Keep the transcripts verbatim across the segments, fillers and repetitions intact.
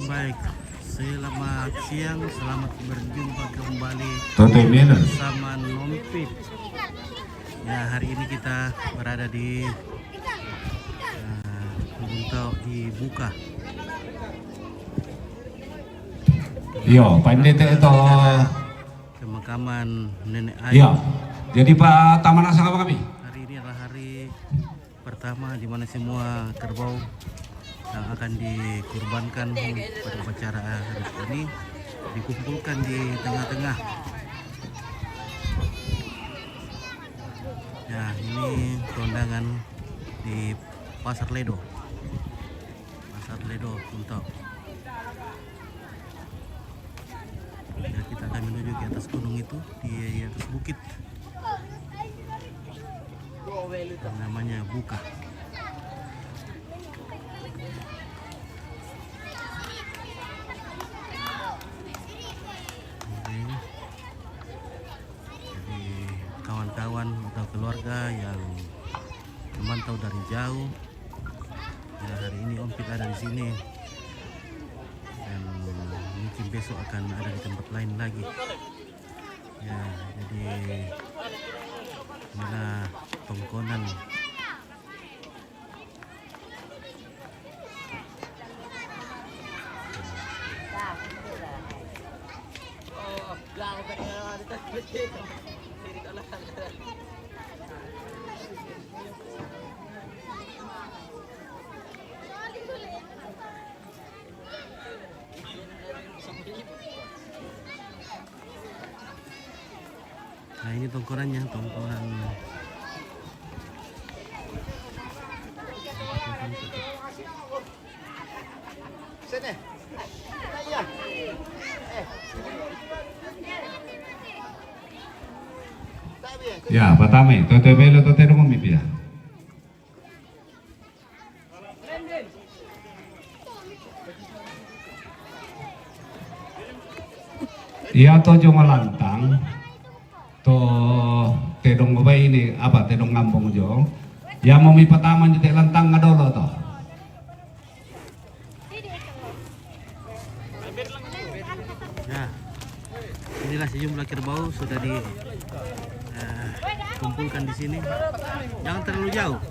Baik, selamat siang, selamat berjumpa kembali Tote Miller. Bersama Nompit. Ya, hari ini kita berada di eh, Buntau di Buka. Yo, pandai tak itu. Pemakaman nenek Ayu. Yo. Jadi Pak Taman Asang apa kami? Hari ini adalah hari pertama di mana semua kerbau yang akan dikurbankan pada upacara adat ini dikumpulkan di tengah-tengah. Ya, ini kondangan di Pasar Ledo. Pasar Ledo untuk. Ya, kita akan menuju ke atas gunung itu, di, di atas bukit. Namanya Buka. Oke. Jadi, kawan-kawan atau keluarga yang memantau dari jauh, ya, hari ini Om Pit ada di sini dan mungkin besok akan ada di tempat lain lagi. Ya, jadi inilah tongkonan. Nah, ini tongkonannya, tongkonan. Sini. Iya. Eh. Ya, pertama, Tote Belo, Tote Rumum itu ya. Iya, to jo malantang. To tedong babai ini apa, tedong ngambong jo. Ya, mau mi pertama nyetek lantang ngadolo to. Ya, inilah sejumlah kerbau sudah di eh, kumpulkan di sini. Jangan terlalu jauh.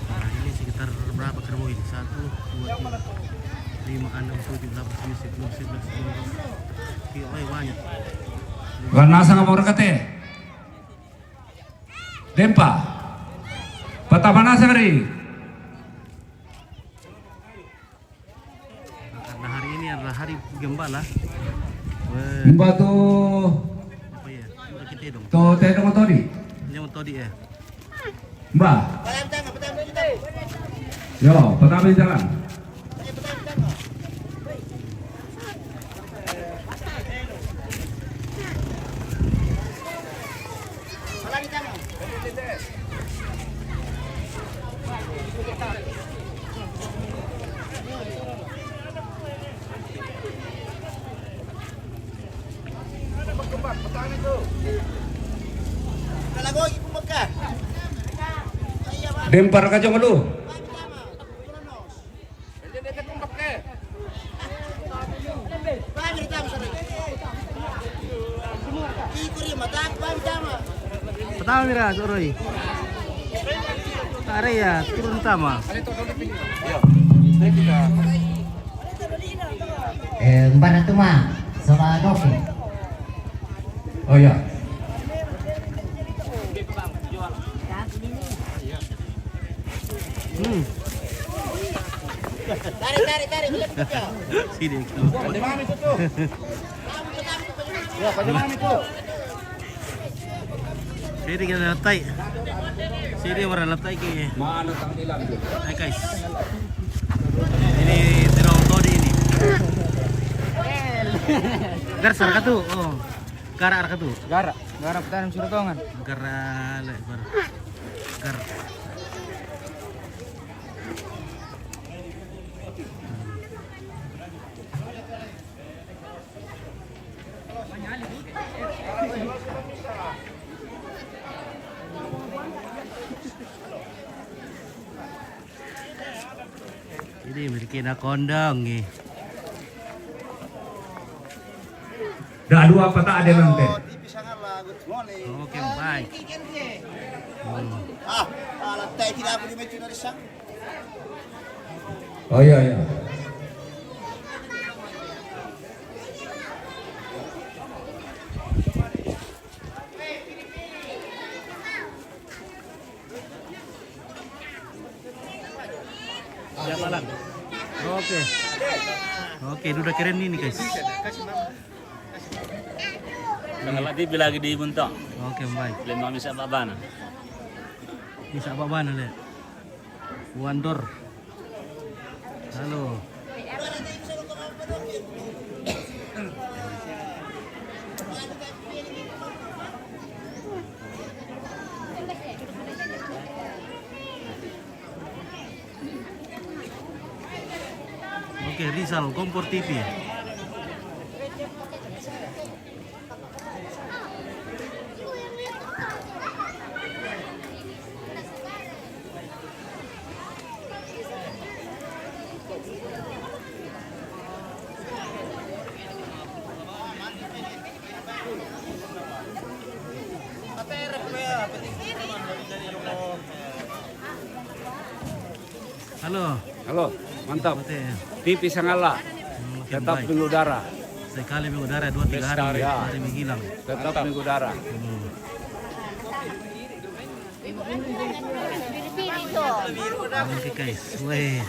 Nah, ini sekitar berapa kerbau ini? Satu, dua, tiga, lima, enam, tujuh, delapan, sembilan, sepuluh, sebelas, dua belas. Iya, oh, banyak. Warna asang apa orang kate? Dempa. Pertama nasa hari. Karena hari ini adalah hari gembala. Weh. Gembala tu. Apa ya? Udah kita dong. To tedong todi. Ini mau todi ya. Mbah. Yo, pertama jalan. Dempar kacang lu. Pertama mira, soroi. Are ya, turun tama. Eh, mbana tuma, soba doki. Oh ya. Hmm. Tarik, tarik, tarik. Sini. Pwede mami ko to. Ya, pwede mami ko. Sini kita latai. Sini orang latai ke. Mana tampilan? Hai guys. Ini terong todi ini. Gar sar ka tu. Oh. Gara ar ka tu. Gara, gara petanan suruh tongan. Gara le bar. Gar. Ini mereka nak kondang ni. Dah dua apa tak ada nanti? Oke, baik. Hmm. Ah, alat teh tidak boleh macam dari sang. Oh, iya, iya. Ya, Palan. Oke. Oke, ini udah keren ini, guys. Tanggal lagi, lagi di Buntong. Oke, baik. Lima misa babana. Misa babana, le. Wandor. Halo. Oke, Rizal, Kompor T V. Halo. Halo, mantap. Oke. T V Sangala. Hmm, oke, tetap baik. Mengudara. Sekali mengudara, dua tiga hari, lestari, ya, hari menghilang. Tetap mengudara. Hmm. Oke, guys. Weh.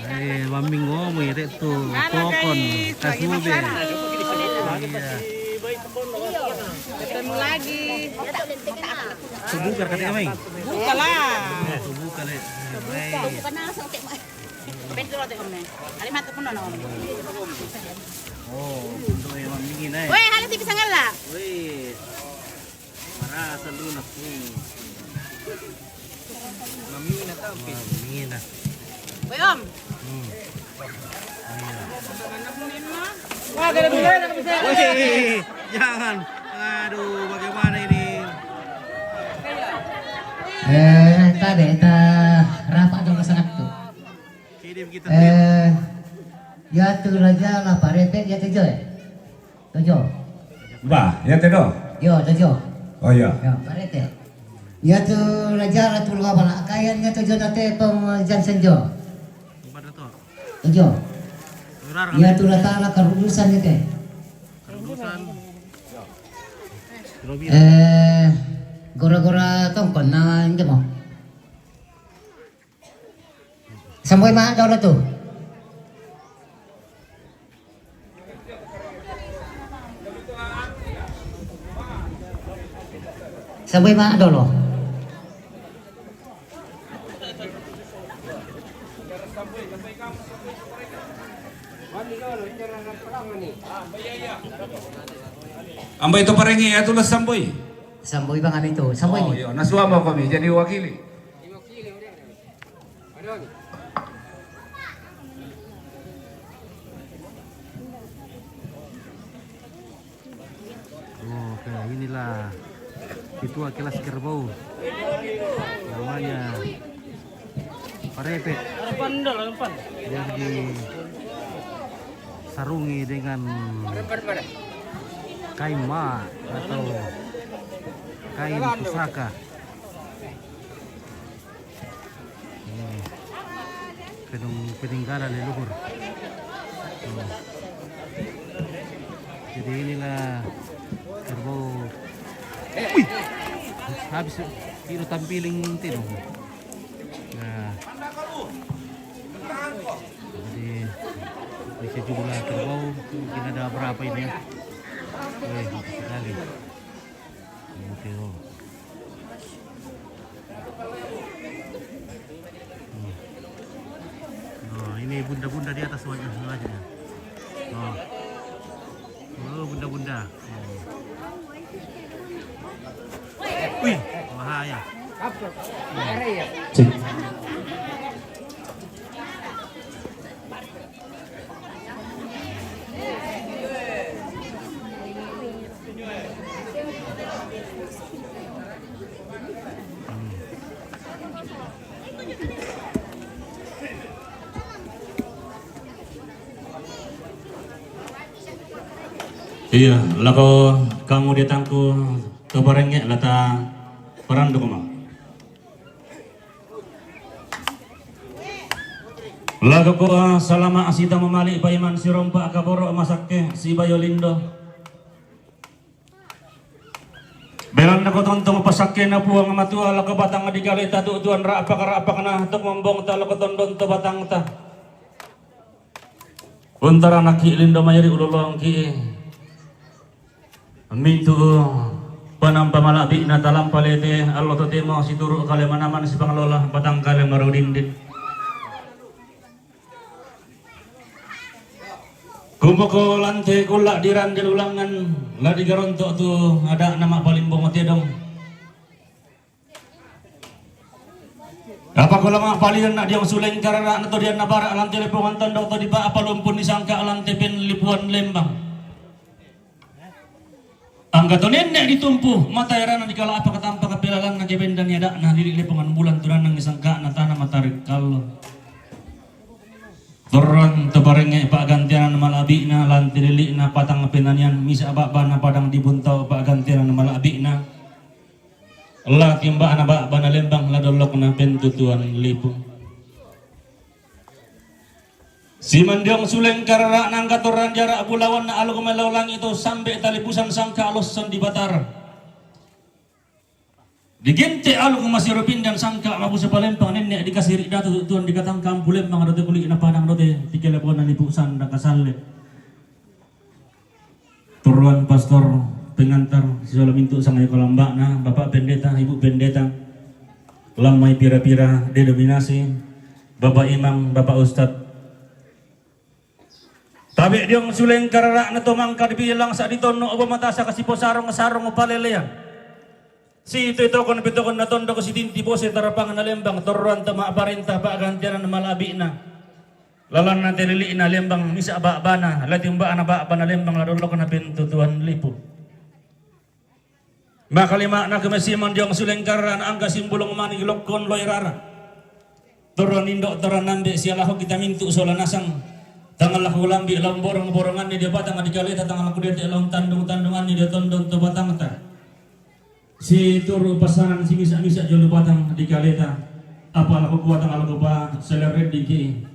Eh, Mami ngomong ya, Rek, tuh. Halo, tokon, guys. Lagi kasube. Makan. Iya. Ketemu lagi. Tuh buka, kata kami. Buka lah. Tuh buka, Le. Weh. Bentar, Om. Ada mata pun, Om. Oh, untuk yang Mami ini, eh. Weh, halo, T V Sangala. Weh. Marasa lunak. Hmm. Mamina tampi. Mamina. Boy, Om. Hmm. Iya. Wih, jangan. Aduh, bagaimana ini? Eh, tadi kita rapat dong ke sana tuh. Kirim kita. Eh, ya tuh raja lah, Pak Rete, ya tuh, Joy. Tojo. Bah, ya te do. Yo, tojo. Oh, iya. Yo, parete. Ya tu raja ratu lua bala kayan ya tojo nate pem jam senjo. Tojo. Ya tu rata la karudusan ya te. Eh, gora-gora tongkon na injemo. Samboi ma dolo tu. Samboi ma dolo. Ambai tu parengi ya tu lah samboi. Samboi bang kami tu, samboi. Oh, ni. Iya, nasua mau kami jadi wakili. Oke, inilah ketua kelas kerbau. Namanya Parepe. Yang disarungi dengan kain ma atau kain pusaka. Hmm. Penung-, peninggalan leluhur. Hmm. Jadi inilah kerbau. Wih. Habis itu tampiling tino. Nah. Jadi, ini sejumlah kerbau, mungkin ada berapa ini ya? Wih, banyak sekali. Oke, oh. Hmm. Oh, ini bunda-bunda di atas semuanya, semuanya. Oh. Oh, bunda-bunda. Hmm. Wih, bahaya. Cek. Iya, lako kamu di tangku to barengnge' la ta paranduk ma. Lako ko, ah, salama' sita mamali' paiman sirompa' kaboro' masakke sibayo lindo. Belanna ko tontong pasakkena Puang Matua lako batang di kaleta tu'tuan ra'pak-ra'pakna to mombongta lako tondon to batangta. Untaranakki' lindo mairi' ulolongki'. Mintu' panampa mala'bi'na talampa lete allo totemo situru' kale manaman sipangalola batang kale marudindin. Kumoko lante kulla' dirande lulangan la digaronto' tu ada'na ma'palimbong tedong. Apa ko la ma'palian na diong suleng karara'na to dianna bara' lante lepongan tondok to dipa'apa lumpun disangka lante penlipuan lembang. Angga to nenne' ditumpu mataerana dikala apa katampa kapelalanna kebendan ada'na lili' lepongan bulan tunannang sangka'na tana matarik kallo. Torran to barengnge' pa'gantianan mala'bi'na lante lili'na patang penanian misa' ba'bana padang dibuntao pa'gantianan mala'bi'na. La timba'na ba'bana lembang la dollokna pentutuan lipu. Simandiong suleng karara'na angga torran jara' bulawanna aluk melao langi' to sambe' talipusan sangka' losson di Batara. Digente' aluk masiro pindan sangka' mabusa palempang nenne' dikasiri' datu tuan dikatangkang pulempang dote kuli'na padang dote tikelebona nipu' sanda kasalle. Torroan pastor pengantar, sisola mintu' sangayo kalamba'na, Bapak Pendeta, Ibu Pendeta, lammai pira-pira denominasi, Bapak Imam, Bapak Ustad. Tabe' diong suleng karara'na to mangka dibilang sa' ditonno' obo matasa kasiposarong-sarong palelean. Sitoitokon pitokon natondok sitinti bose tarapangna lembang torroan to ma'parenta pa'gantianan mala'bi'na. Lalanna te lili'na lembang misa' ba'bana, la timba'na ba'bana lembang la dollokna pentutuan lipu. Makalima'na kemesiman diong suleng karara'na angka simbulong mani lokkon loe rara. Torroan indo' torroan ambe' sia lako kita mintu' sola nasang. Tang la kulambi' laung borong-boronganni dio batang di kaleta tang la kudete' laung tandung-tandunganni dio tondon to batangta. Situru' passanan simisa'-misa' jolo batang di kaleta, apa la kukua tang la kupa selereddiki.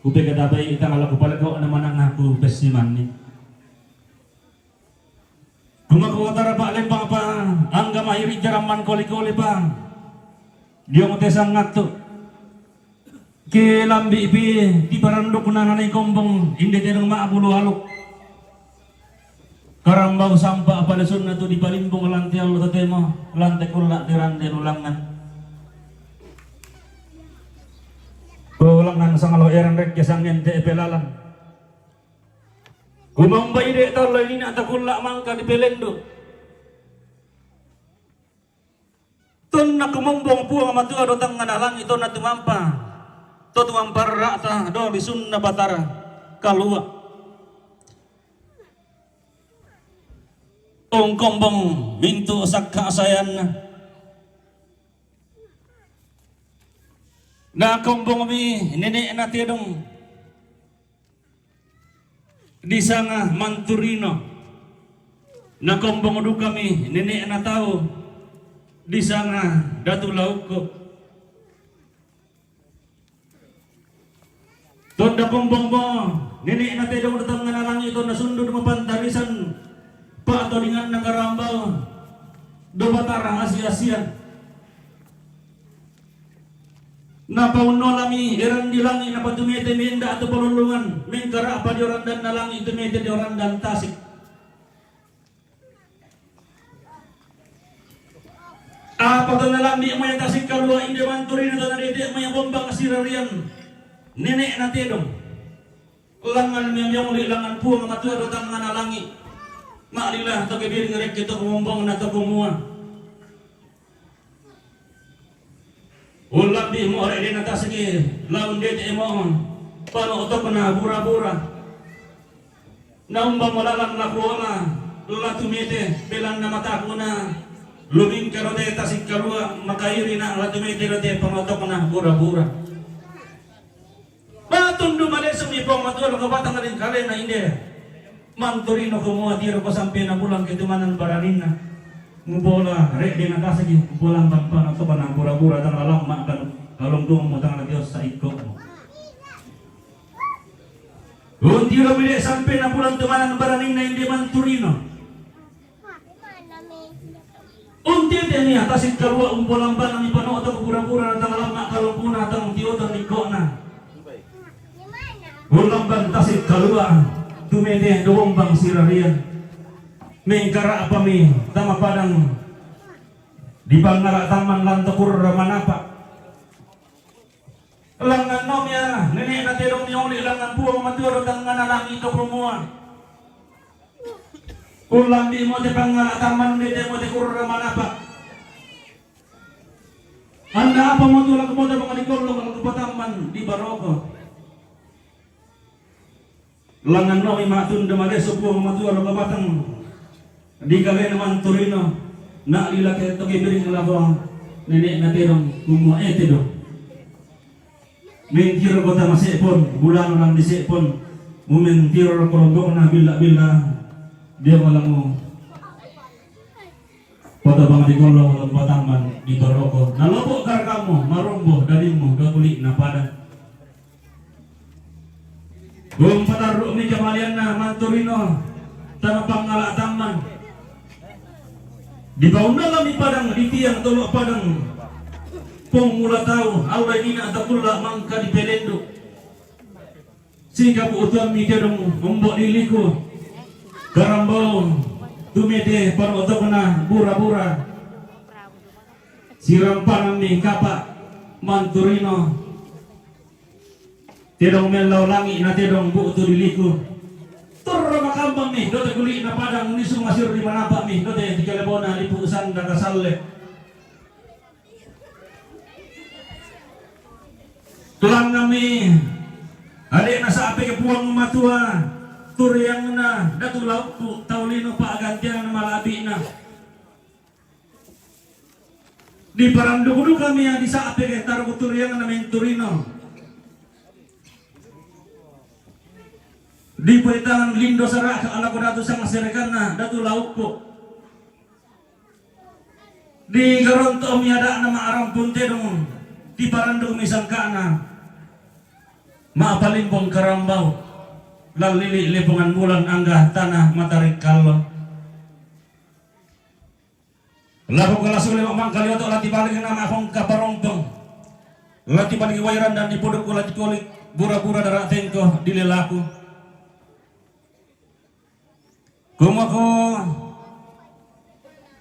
Kupekatabai tang la kupaleko' na manang aku pessimanni. Kumakua tara pa'lempang pa, angga mairi' jaramman koli-koli pa. Diong te sangattu. Ke lambi'pi ti parandukna nanai kombong, inde tedong ma'bulu aluk. Karambau sampa' palesunna tu dipalimbung lanti allo totemo, lanti kulla' dirande lulangan. Lulangan sangalo eran rekke sangente pelalan. Kumambai de' talloi nina' takulla' mangka dipelendu. Tonna kumombong Puang Matua do tangngana langi' tonna tumampa, to tumampa ra'ta do lisunna Batara kalua'. Ungkombong mintu' sakka' sayanna. Nakombongmi nene'na tedong. Disanga Manturino. Nakombong dukami nene'na tau disanga Datu Laukko. Tonda kombongmo nene'na tedong do tangngana langi' to nasundun mapantarisan pa'todinganna karambau do Batara asi-asian. Napaunnola mi eran di langi' napatumete mi enda' tu polollungan, mengkara'pa dio randanna langi' tumete dio randan tasik. Apa to nalambi' moya tasik kalua' inde Manturino to nadete' moya bombang sirarian nene'na tedong. Langngan mi miongli' langngan Puang Matua do tangngana langi'. Ma'lila to kebiring rekke to kumombongna to kumua. Ullambi' mo ore' de natasiki laun dete' mo pano'tokna bura-bura. Naumba mo lalan lakuona la tumete belanna matakuna lumingka do te tasik kalua' makairina la tumete do te pano'tokna bura-bura. Patundu malesumi Puang Matua lako batang ring kalena inde. Mantorino kumua tiru ko sampena bulan ketumanan baraninna. Mubola re' de' natasaki, mubola bampa na topa na bura-bura tang lalamma kan kalungdungmu tang na tios sa ikko'mu. Untiro mi de' sampena bulan tumanan baraninna inde mantorino. Untete mi tasik kalua' umpolambanna mi pano'to bura-bura tang lamma kalopuna tang tioto nikko'na. Ulamban tasik kalua' tumete dobombang sirarian. Mengkara'pa mi tama padang dipangngala' tamman lanto kurra manapa'. Langnganno mia nene'na tedong mioli langngan Puang Matua ro tangngana langi' to kumua. Ullambi' mo te pangngala' tamman de' te mo te kurra manapa'. Anda apa mo tu laku mo te pangadi kollong laku patamman di baroko. Langnganno mi ma'tunda malesso Puang Matua lo kapatang di kalena mantorino, na' lilake to kebiring lako nene'na tedong kumua e tedong. Mentiro kota mase'pon, bulano nang dise'pon, mumentiro kolombokna billa-billa, dia malamu. Kota bang di kolong lomba tamban di baroko, nalobo' karkamu, marombo darimu, gaguli' na pada. Umpatarru'mi kamalianna mantorino tama pangngala' tamman. Dipaunnalami padang di tiang tolo' padang. Pong mula tau, allo inina' takulla' mangka dipelendu'. Sikapu' utuammi tedong umbo' liliku. Karambau tumete paro' tokna bura-bura. Sirampanammi kapa' mantorino. Tedong mellau langi' na tedong bu'tu liliku. Torro makambammi dote guli'na padang nisu masirri manapa'mi dote dikalebona lipu' sanda kasalle. Tulangngammi ade'na sa'peke Puang Matua turiangna Datu Laukku tau lino pa'gantianna mala'bi'na. Diparanduku dukami adi sa'peke taruku turiangna mentorino. Dipoitangan lindo sara'ka alako datu sangaserekanna Datu Laukku. Digaronto'mi ada'na ma'arampun tedong, diparandukmi sangka'na. Ma'palimbong karambau, lallili' lepongan bulan angga tana matari' kallo. Lako kala sule ma'mangkali oto' lati baling nama akong kaparompong. Lati baling wairan dan dipodokku lati kolik bura-bura dara' tengko dilelaku. Kumako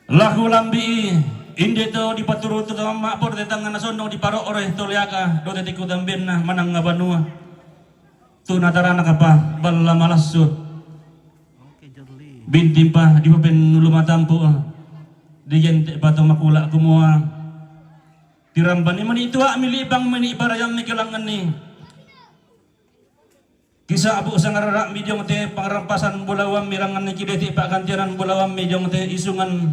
lako lambi'i inde to dipaturutu to ma'por te tangngana sonno diparo'ore to leaka do te tiku tambenna manang abanua. Tu nataranakapa balla malassu. Bintimpa dipapennulu matampu', digente'pa to makula' kumua, tirambani mani tua'mi li'bang mani barayammi kilangnganni. Kisa'bu' sangarara'mi diong te pangrampasan bulawammi rangnganni kideti pa'gantianan bulawammi diong te isungan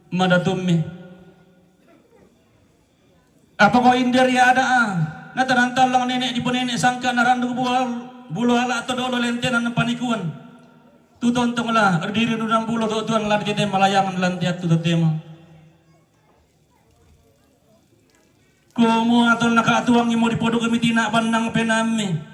madatummi. Apako inderi ada'a, natanantallang nene' diponene' sangka naranduk bual, bulu ala' to dolo lentenan panikuan. Tu tontonglah, erdiri dunang bulu to tuan lari tete malayangan lantiat tu totemo. Kumua tonna ka'tuangi mo dipodukami tina bannang penammi.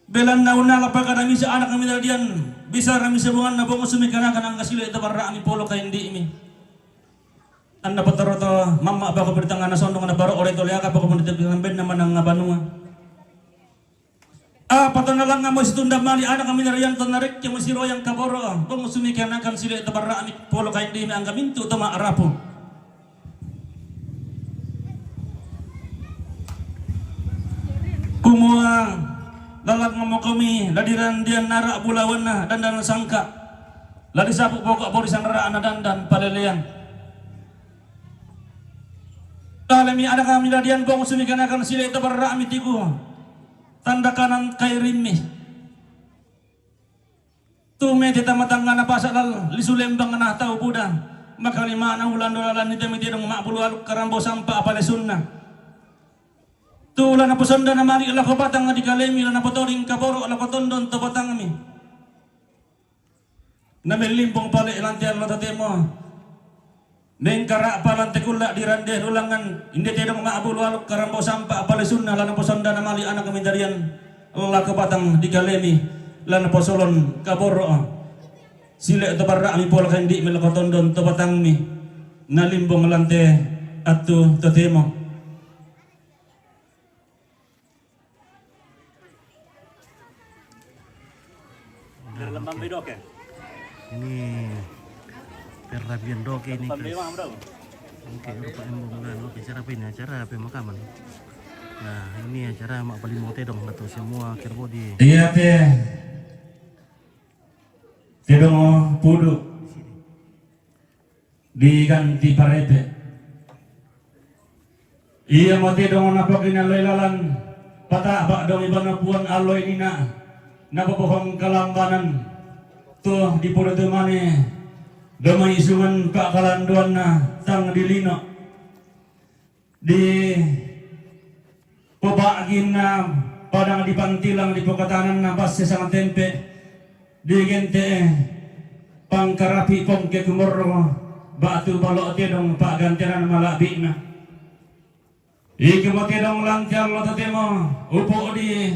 Belanna unnala pakada misa anak mi dadian, bisara mi sabunganna bongo sumikanakan angga sile tabarra'mi polo kaindi'mi. Anna patoroto mamma bako bertangana sondong na baro ore to leaka bako pun ditabingan benna manang abanua. Apa tonna langa mo situndang mali anak mi dadian tonna rekke mo siroyang kaboro bongo sumikanakan sile tabarra'mi polo kaindi'mi angga mintu to ma'rapu. Kumua, lalang mokomi, la dirandian nara' bulawanna dandan sangka, la disapu poko' borisan ra'na dandan palelean. Talemi adakami dadian bong sumikanakan sile tabarra'mi tiku, tanda kanan kairimmi. Tumete tama tangngana pasa' lal lisu lembang na tau buda, makalimana ulando lalan ni temi tedong ma'bulu aluk karambau sampa apalesunna. Tu la naposonda namali' lako batang di kalemi, la napotoding kaboro' lako tondon to batangmi. Namellimbong pale' lante allo totemo. Nengkara'pa lante kulla' di rande rulangan, inde tedong ma'bulu aluk karambau sampa' palesunna la naposonda namali' anak midarian lako batang di kalemi, la naposolon kaboro'. Sile' to barra'mi pola kendi'mi lako tondon to batangmi. Nalimbong lante attu totemo. Nah, oke. Ini perrabian doke ini, guys. Oke, rupa embung dan oke, acara apa ini? Acara pemakaman. Nah, ini acara mak paling mau tedong atau semua kerbau di. Iya, teh. Tedong pudu. Diganti parete. Iya mo tedong napakinalloi lalan, pata'ba' dong ibana puan alloi nina, napabohong kalambanan, to dipodotemane, doma isungan pa'kalandoanna tang dilino. Di poba'ginna padang dipantilang di pokatananna basse sangatempe, di gente'e pangkarapi pongke kumorro batu balo' tedong pa'gantenan mala'bi'na. Iko mo tedong lante allo totemo upu' di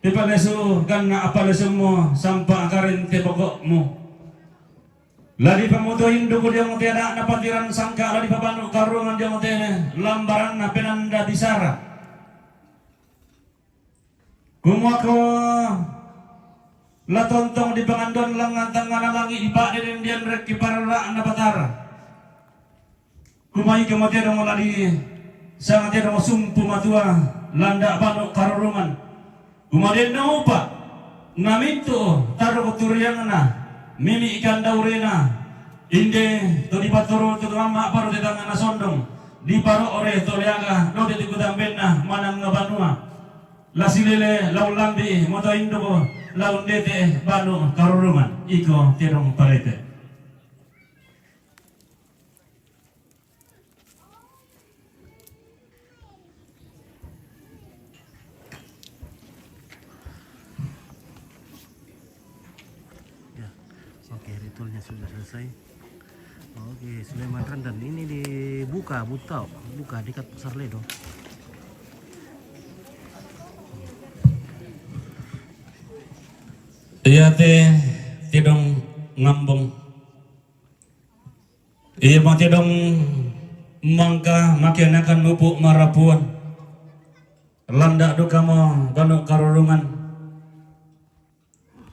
pipalesu ganna' appalesummu sampa karente poko'mu. La dipamuto induku diong te ada'na patiran sangka, la dipabanu karungan diong te lambaranna penanda bisara. Kumuako la tontong dipanganduan langngan tangngana langi' dipa'deden dianrekki parra'na Batara. Kumaike mo tedong la di sanga tedong sumpu matua landa' banu karurungan. Kumadenno upa' namintu' taruk turiangna mimi' kandaurena, inde to dipaturu' to mamma' paru tetangngana sondong, diparo're to leaga dote tikutambenna manang banua. La silele la ullambi' moto induko la undete banu karurungan iko tedong parete. Ya, oke, ritualnya sudah selesai. Oke, Sulaiman Randan ini dibuka, buka, buka dekat Pasar Ledo. Iya te, tedong ngambung. Iya mo tedong mangka makianakan mupu' marapuan. Landa' duka mo banu karurungan.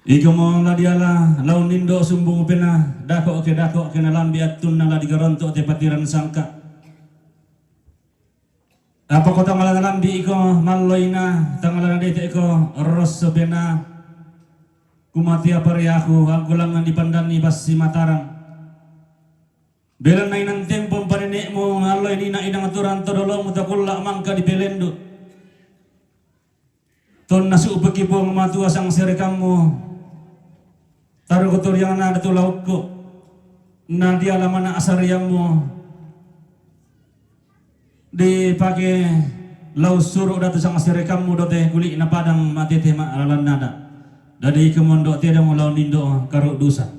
Iko mo la diala la unindo' sumbung pena, dako' ke dako' ke nalambi' attunna la digaronto' te patiran sangka. Apa ko tangala nalambi' iko malloina, tangala nadete' ko rosso pena. Kumatea pariaku, angkulangan dipandanni bassi Mataram. Belanna inang tempo mpanene'mu, alloi nina inang turang to dolomu takulla' mangka dipelendu'. Tonna su'peki Puang Matua sangserekammu, taruku turiangna datu laukku, na diala mana' asariammu, dipake lau suru' datu sangserekammu dote kuli'na padang matete ma'lalannada. Dadi kemondo' tedong lau nindo' karu' dusa.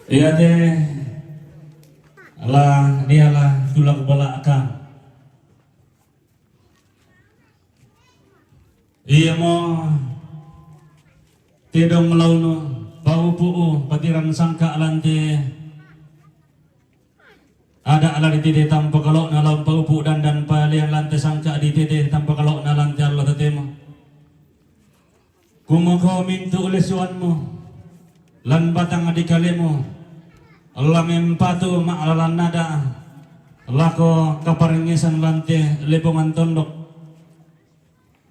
Iya te, la diala tulak bala'ka. Iya mo tedong launu, paupu'u patiran sangka lante. Ada' la ditete tampakalo'na laun paupu' dandan palian lante sangka ditete tampakalo'na lante allo totemo. Kumoko mintu' lesuanmu lan batang di kalemu, la mempatu ma'lalannada, lako kaparengngesan lante lepongan tondok.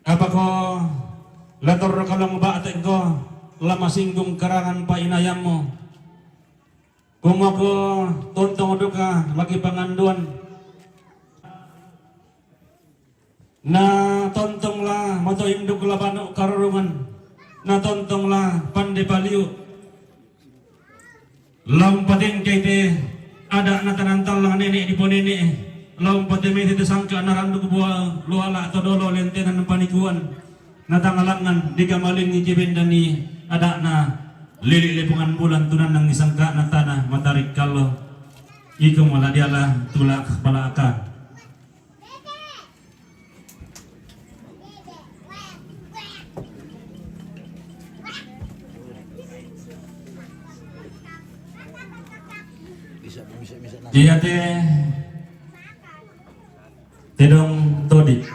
Apako la torro kalong ba'teko, la masinggung karangan pa'inayammu. Kumako tontong duka lagi panganduan. Na tontonglah mato induk la bano karurungan. Na tontonglah pande paliu. La umpatengkei te ada'na tanantallang nene' diponene'. La umpatemete te sangka' naranduk bua luala to dolo lentenan panikuan. Na tangalangngan dikamalingi kibendani ada'na lili' lepongan bulan tunannangi sangka'na tana matarik kallo. Iko mala diala tulak pala'akan. Iya te tedong todi.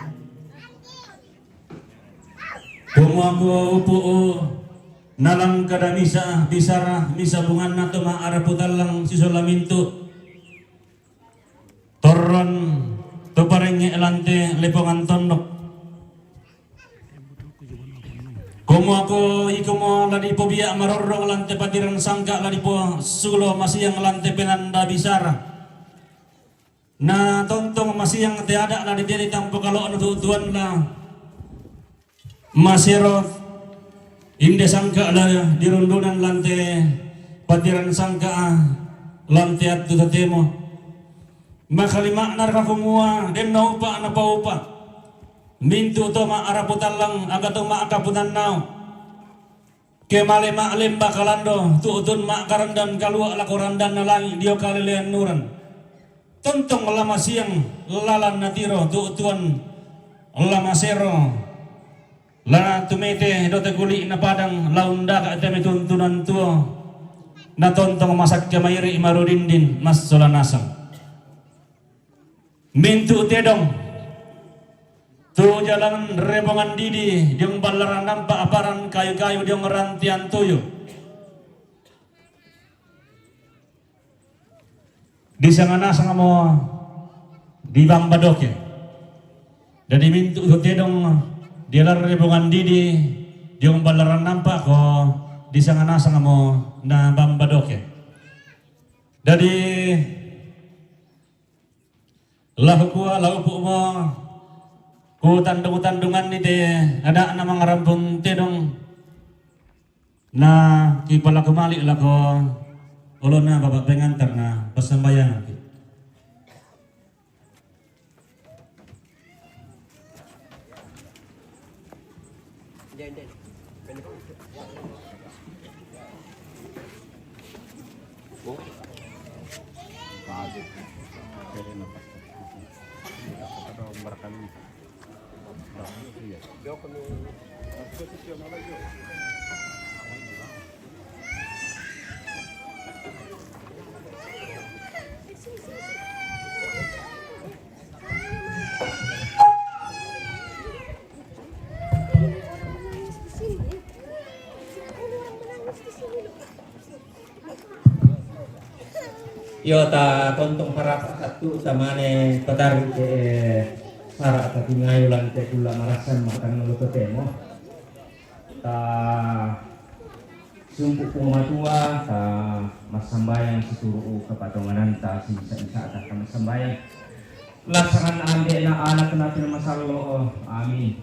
Komuako upu'u nalang kada misa bisara misa bunganna to ma'arapu tallang sisola mintu'. Torron to parengnge' lante lepongan tondok. Komuako ikomo la dipobia marorrong lante patiran sangka' la diposulo masiang lante penanda bisara. Na tontong masiang te ada' la diteri tampo kalo'na tu'tuanna. Masero inde sangka' la dirundunan lante patiran sangka'a lante attu totemo. Makalima'na raka kumua denno upa' napaupa mintu' to ma'arapu tallang aga to ma'akapunannao. Ke male ma'lemba kalando tu'tun ma'karandan kalua' lako randanna langi' dio kaleleannuran. Tontong la masiang lalan natiro tu'tuan la masero. La tumete dote kuli'na padang la undaka' te metuntunan tuo. Na tontong masakke mairi' marudindin massola nasang. Mintu' tedong tu jalan Rebongan Didi diong ballaran nampa' aparan kayu-kayu diong rantian tuyu. Disanga nasangmo di Bamba Doke. Dadi mintu' tu tedong dialarre Bongan Didi diong ballaran nampa' ko disanga nasangmo na Bamba Doke. Dadi la kukua la upu'mo kutandung-tandunganni te ada'na mangarampung tedong. Na kipalaku mali' lako olona bapa' pengantar na passambayangangki. Iyo, ta tontong parapa' sattu' tamane patarru' ke, eh, para' tatingayu lante kulla' marassan matangnga lo totemo. Ta sumpu' Puang Matua, ta massambayang situru' kapatongananta sisa-isata ta massambayang. Lassanganna Ambe'na, Anakna, Puang Masallo'. Amin.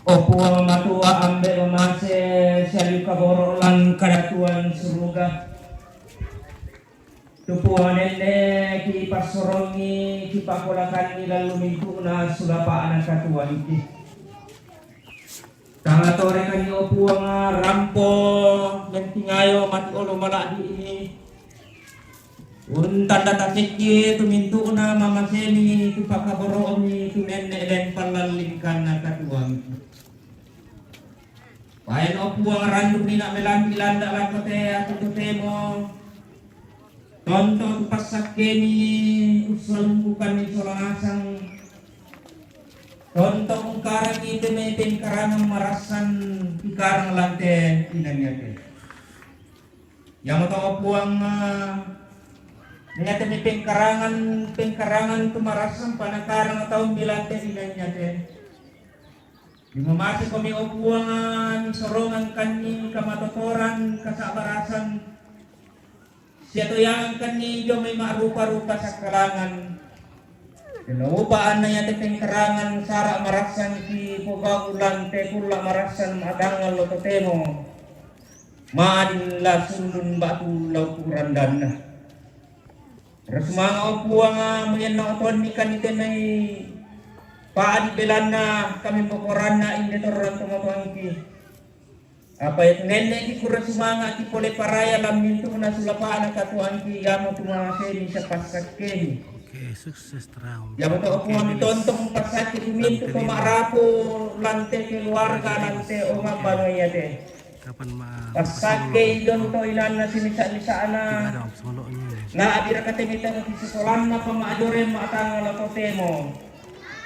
O Puang Matua Ambe' mamase sialiu kaboro' lan kadatuan suruga. Tu Puang nenne' kipassorongi, kipakolakanni lallu mintu'na sulapa'na katuangki. Tangatorekanni, o Puang, rampo mentingayo mati olo mala'bi'mi. Untanda tasekki tu mintu'na mamasemi tu pakaboro'mi tu nenne' lempang lallingkanna katuangki. Paeno Puang randu mina melambi landa lako te atu totemo. Tonto tu passakkemi ussalungkukanni sola nasang. Tonto ungkarangi te mai pengkarangan marassan ikarang lante inangiate. Iamoto Puang, Naiya te mi pengkarangan, pengkarangan tu marassan panakarang tau mi lan te inang iate. Di mamase komi o Puang, misorongangkanni kamatotoran, kasabarasan, sia toyangangkanni dio mai ma'rupa-rupa sakkalangan. Tenna upa anna iate pengkarangan sara' marassan kipogau' lan te kulla' marassan matangnga allo totemo. Ma'din la sundun ba'tu la ukurandanna. Rasumanga o Puang, mulianna otoanni kan itenai pa'di belanna kami mokoranna inde torrang tomatoangki. Apa iatu nenneki kurasumanga'ki pole paraya lan mintu'na sulapa'na katuoangki, iamotu mamasemi sia passakkemi. Oke, sukses terang. Iamotu o Puang mitontong passakke tu mintu' to ma'rapu lan te keluarga lan te omang banua iate. Kapan ma-, Passakkei donto inanna simisa-misa'na. Tidak ada solo ini. Na'bira kate mitano ki sikolanna pama'joreng ma'tangnga la totemo.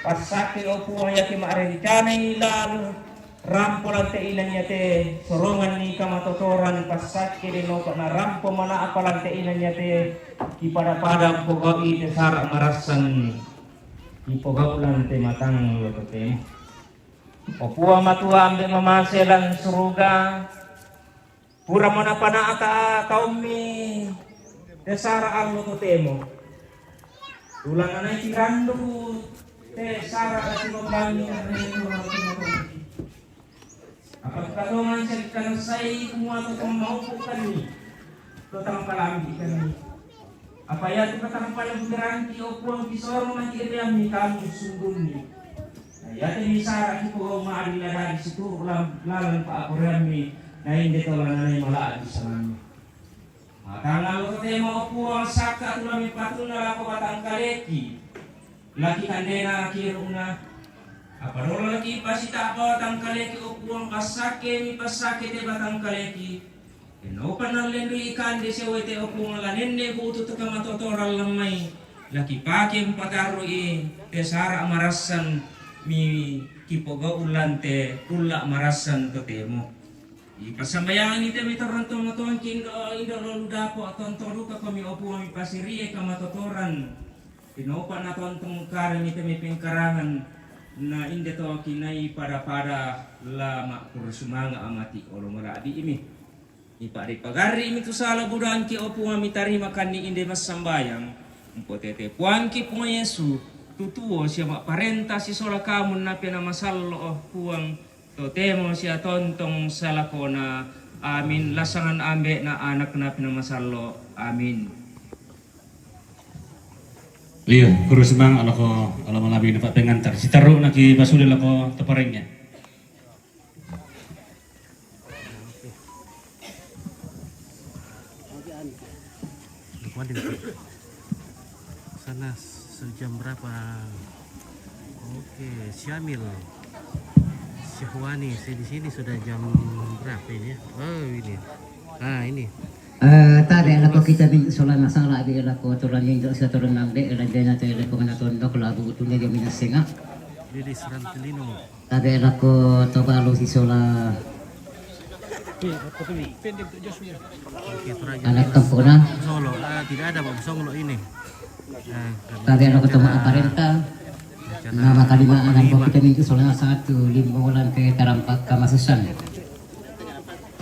Passakkei o Puang iake ma'rencanai lalu rampo lan te inang iate, soronganni kamatotoran, passakke de nopa narampo mana'pa lan te inang iate, kipada-pada mpogau'i te sara' marassan, kipogau' lan te matangnga la totemo. O Puang Matua Ambe' mamase lan suruga, puramo napana'ta taummi te sara' allo totemo. Tulanganai tirandu te sara' la tinobbangi arreto la tinobbangi. Apa tu katongan sia kanassai kumua to tong maupu'kanni, to tang palambi'kanni. Apa iatu katampana butirangki, o Puang, kisoro mati ereammi kamu sundunni. Na iate misara kipogau' ma'din la dadi situru' lam-, lalan pa'aporeammi, na inde to lananai mala'bi sanganna. Matangnga allo totemo, o Puang, sakka' tu la mipatunna lako batangkaleki. Laki kandena kiru'na. Apa dolo laki pasita'pa batangkaleki, o Puang, passakkemi passakke te batangkaleki. Tennopa nallendui kande sia uwai te, o Puang, la nenne' butu te kamatotoran lan mai, la kipake mpatarru'i te sara' marassan mi kipogau' lan te kulla' marassan totemo. Ipassambayangi te mi torrang tomatoangki indo', indo' lolu dapo' tonto duka komi, o Puang, mipasiri'e kamatotoran. Tennopa natontong karami te mi pengkarangan, na inde to kinai pada-pada la ma'kurre sumanga' amati' olo mala'bi'mi. Mipa'de pagarri'mi tu sala budangki, o Puang, mitarimakanni inde massambayang. Mpotete puangki, Puang Yesu, tu tuo sia ma'parenta sisola kamu napena masallo', o Puang, totemo sia tontong salakona. Amin. Lassangan Ambe'na, Anakna, Penaa Masallo'. Amin. Iyo, kurre sumanga' lako, lako mala'bi na pa'pengantar. Sitaru'na ki pasule lako to parengnge. Sana sejam berapa? Oke, Syamil. Syahwani, di sini sudah jam berapa ini ya? Oh, ini. Ah, ini. Eh, tabe' lako kita mintu' solana sala' bi lako tulang indo' sia tulang ambe', lanjana te lako mana tondok labu utunna jami nassenga. Lilis Rantilino. Tabe' lako to balu sisola. Oke, Praja Ana' Lilis. Kampona. Solo, ah, tidak ada, Pak, Solo ini. Eh, tabe' lako to ma'parenta. Na makalima ana' kita mintu' solana satu lima bulan ke tarampak kamasusan.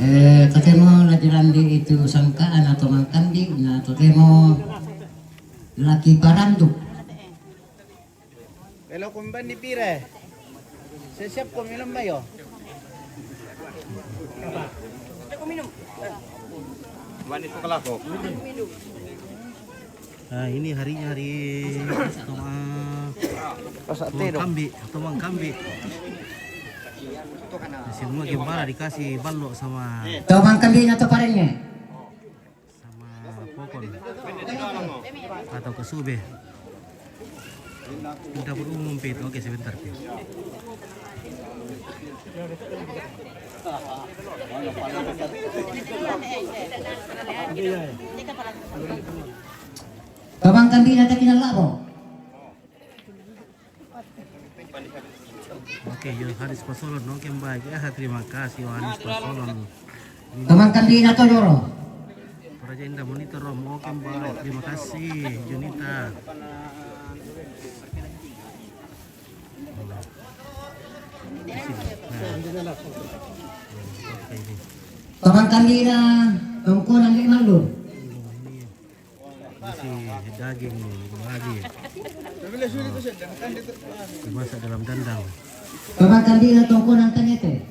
Eh, totemo la dirandi itu sangkaan atau mangkambi, na totemo laki parandu. Kalau kumbani pire? Siap-siap ko minum, Bayo. Wani tu kalako. Ah, ini harinya hari Tomang, Tomang Kambi, Tomang Kambi. Semua gembala dikasih ballo sama Tomang Kambi na to parengnge. Sama Popon atau Kasube. Dapur umum, Pit. Oke, sebentar, Pit. Tomang Kambi na te kinalla'bo. Oke, Yohanes Pasolon, oke, baik. Ya, terima kasih, Yohanes Pasolon. Tomang Kambi na to dolo. Raja Indah, monitor, Rom. Oke, Mbak. Terima kasih, Junita. Nah. Oke, ini. Paman kami na tongkonan lima lu. Ini isi daging lagi. Dimasak dalam dandang. Paman kami na tongkonan tanete.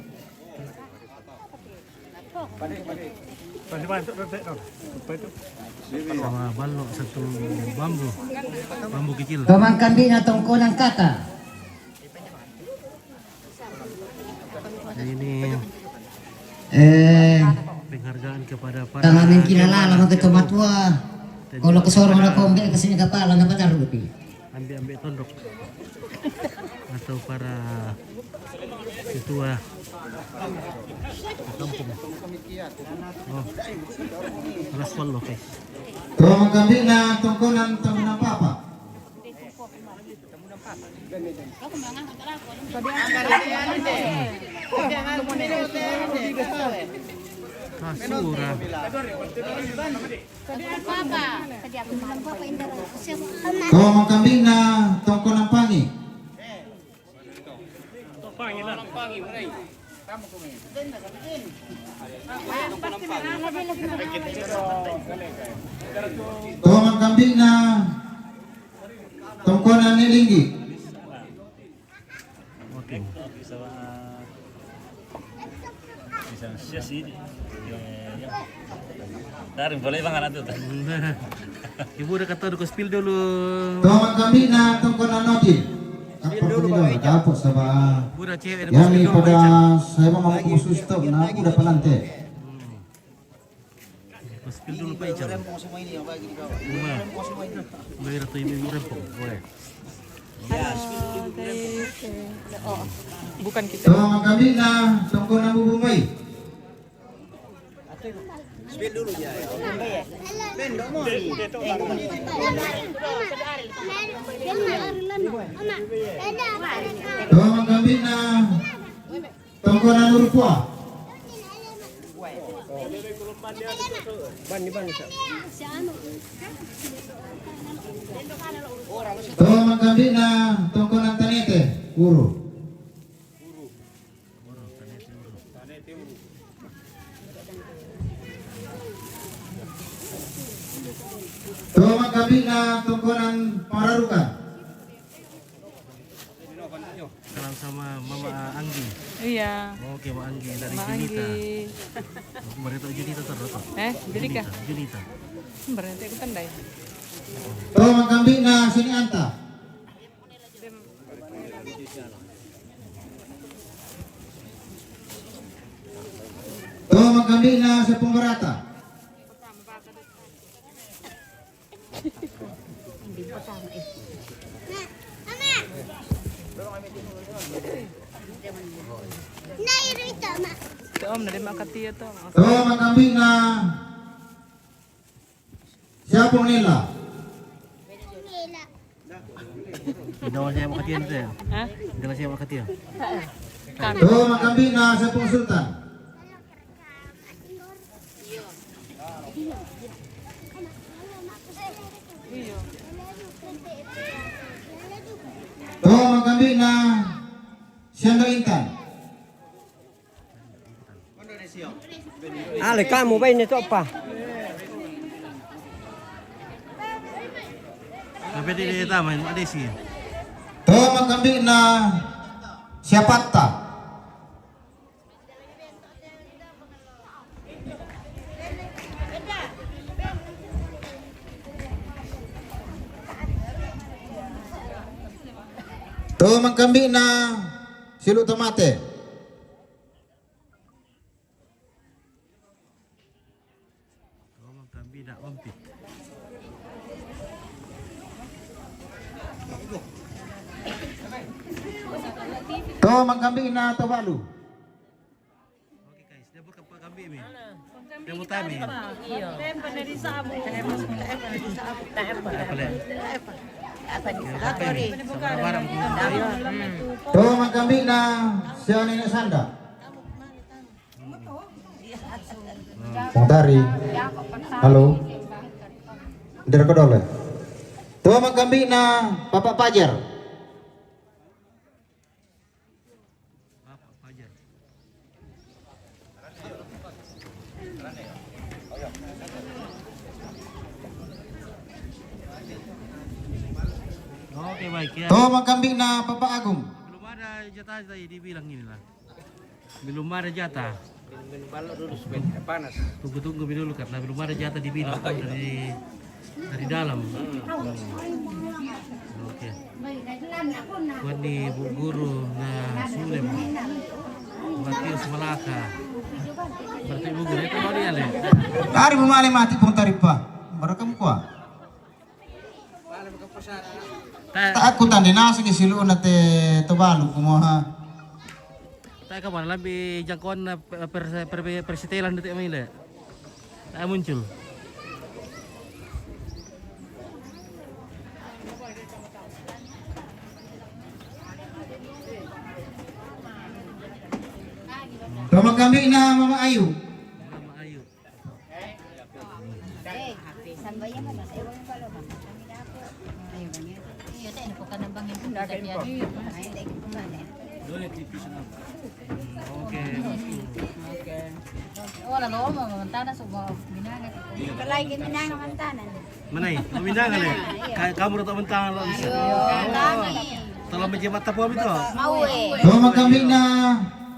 Sama balok satu bambu, bambu kecil. Paman kami na tongkonan kata. Ini eh, penghargaan kepada para tangan yang kinala lama ketua matua. Kalau kesorong na kombe kesini kapala na benar rupi. Ambil-ambil tondok atau para ketua kampung. Oh, kelas sepuluh, guys. Tongkonan kami na tongkonan tongkonan papa. Kasura. Tongkonan kami na tongkonan pangi. Tongkonan kami na tongkonan ni linggi. Oke. Bisa sih. Dari boleh bang anak tuh. Ibu udah kata udah spill dulu. Tongkonan kami na tongkonan noti. Spill dulu, Pak. Kapok sama. Udah cewek. Yang ini pada saya mau khusus tuh, nah udah penante. Spill dulu, Pak Ical. Rumah. Mulai ratu ibu rempong. Boleh. Halo, guys. Oh, bukan kita. Tongkonan kami na tongkonan bubu mai. Spill dulu ya. Tongkonan kami na tongkonan urpua. Tongkonan kami na tongkonan tanete uru. Tongkonan kami na tongkonan pararukan. Salam sama Mama Anggi. Iya. Oke, Mama Anggi dari Junita. Mama Anggi. Mereka Junita terus. Eh, Junita. Junita. Berarti aku tandai. Tongkonan kami na sini anta. Tongkonan kami na sepung berata. Om, dari makatia to. Tongkonan kami na siapa nila? Ina siya makatiyan, sir. Ha? Ina siya makatiyan. Kami. Tongkonan kami na sepung sultan. Iyo. Tongkonan kami na siya na intan. Ale kamu ba ini to pa? Tapi di dito man, ada siya. Tongkonan kami na siya patta. Tongkonan kami na silu tamate. Tongkonan kami na ompit. Tongkonan kami na tabalu. Oke, guys, dia bukan Pak Kambing, Mi. Dia mau tami. Iyo. Apa, Le? Apa, Mi? Sama barang. Tongkonan kami na siya nenek sanda. Mutari. Halo. Direkod oleh. Tua mangkambi'na Papa Pajar. Oke, baik ya. Tua mangkambi'na Papa Agung. Belum ada jatah tadi dibilang inilah. Belum ada jatah. Minum balok dulu supaya tidak panas. Tunggu-tunggu dulu karena belum ada jatah dibilang dari dari dalam. Oke. Kuat ni Bu Guru na Sulem. Matius Malaka. Berarti Bu Guru itu mau dia le. Dari Bu Male mati pun taripa. Barakam kuat. Ta aku tande nasa ke silu na te to balu kumoha. Ta ka mana lambi jangkon na per per persitelan de te mai le. Ta muncul. Tua mangkambi'na Mama Ayu. Mama Ayu. Oke. Oke. Wala lo mo mantana subo minanga. Kalai ke minanga mantana. Manai, o minanga le. Ka kamu rata mantana lo. Tolong menjimat tapu itu. Mau eh. Tua mangkambi'na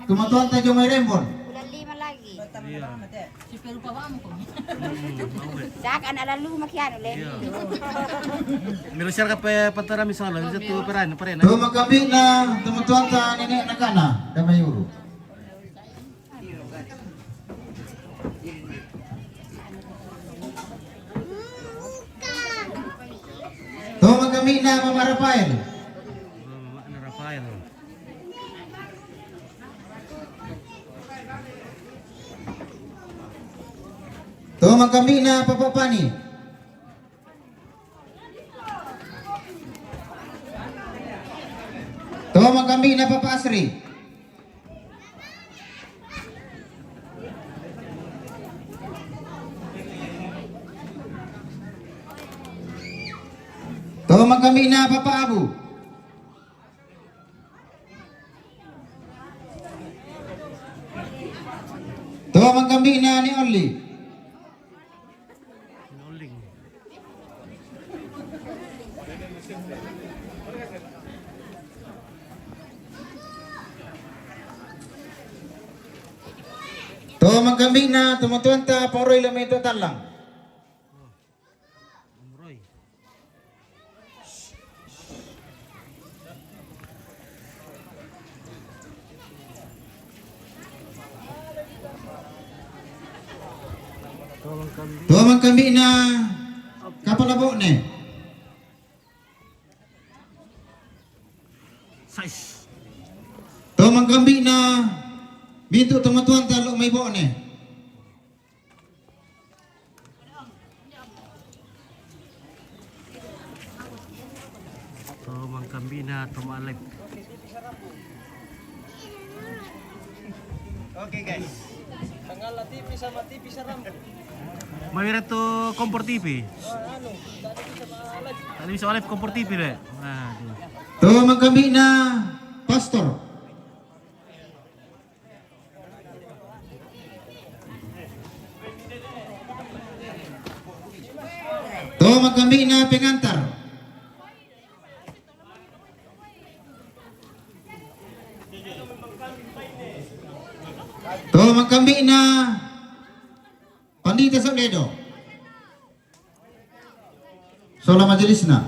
tumatuanta Jomai Rembon. Bulan lima lagi. Iya. Saka na lalu makianu le. Iya. Milo siar ka pe patara misala, bisa tu peran, peran. Tua mangkambi'na tumatuanta Nenek Nakana, Damai Uru. Tua mangkambi'na Mama Rafael. Mama Rafael. Tua mangkambi'na Papa Pani. Tua mangkambi'na Papa Asri. Tua mangkambi'na Papa Abu. Tua mangkambi'na Ni Oli. Tua mangkambi'na tumatuanta Pong Roy Lamento Tallang. Tua mangkambi'na kapala bo'ne. Tua mangkambi'na mintu' tumatuanta lo' mai bo'ne. Tua mangkambi'na Tom Alep. Oke guys. Tanggal T V sama T V seram. Mawira tu kompor T V. Tadi bisa live kompor T V deh. Nah, tua mangkambi'na pastor. Tua mangkambi'na pengantar. Tua mangkambi'na Pandita Soledo. Sola majelisna.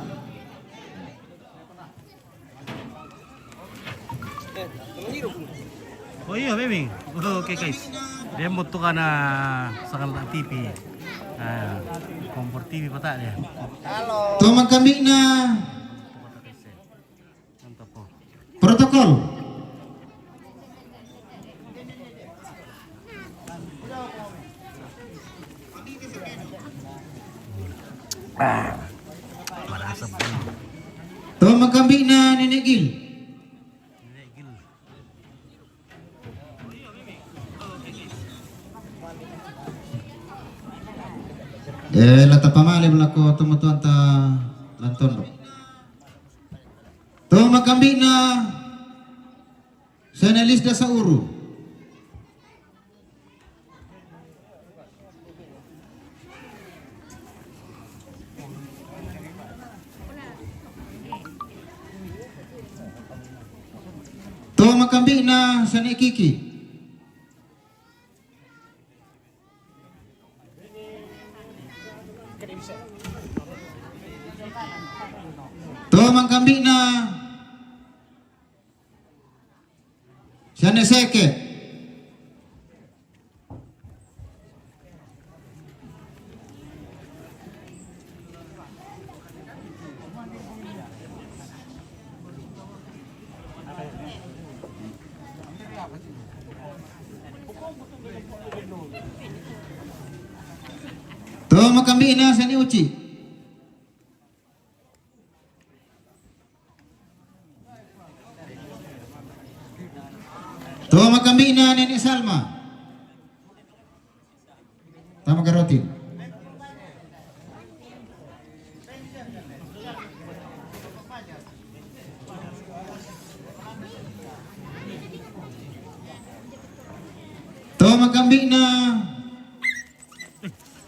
Oh iya, memang. Oke, guys. Dia mau tukar na sangat T V. Nah, kompor T V patah dia. Tua mangkambi'na. Protokol. Tua mangkambi'na Nenek Gil. Nenek Gil. Eh, la tapamale' lako tomatuanta lan tondok. To makambi'na siane Lisda Sauru. To makambi'na siane Kiki. To makambi'na siane Seke. To makambi'na siane Uci. To makambi'na nene Salma. Tama garotin. To makambi'na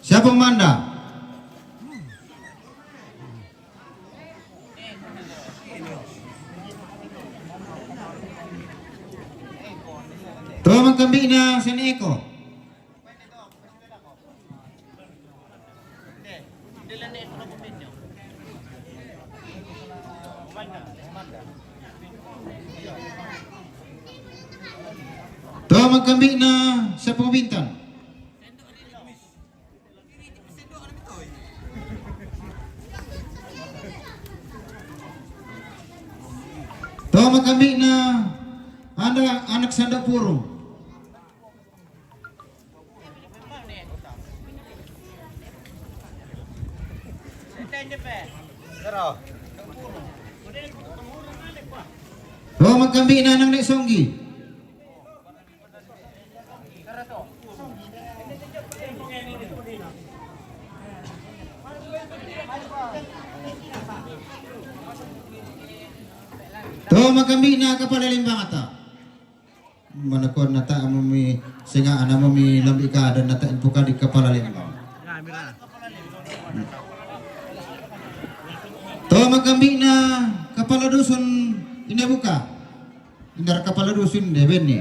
siapa Manda? To makambi'na siane Eko. To makambi'na siapa Bintang? To makambi'na anak, anak Sandok Purung. To makambi'na anak ne Songgi. To makambi'na kapala lembang ata. Manako nata' amu mi senga' ana amu mi lambi' kada nata' impuka di kapala lembang. To makambi'na kapala dusun ine buka. Indar kapala dusun de benni.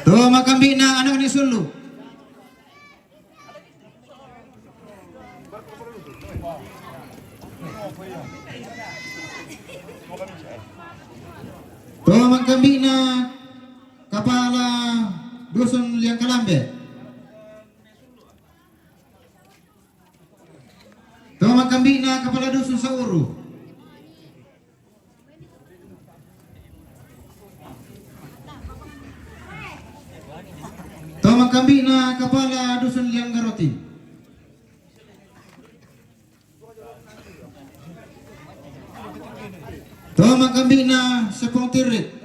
To makambi'na anak ni Sulu. To makambi'na kapala dusun Liang Kalambe. To makambi'na kapala dusun Sauru. To makambi'na kapala dusun Liang Garoti. To makambi'na Sepong Tirik.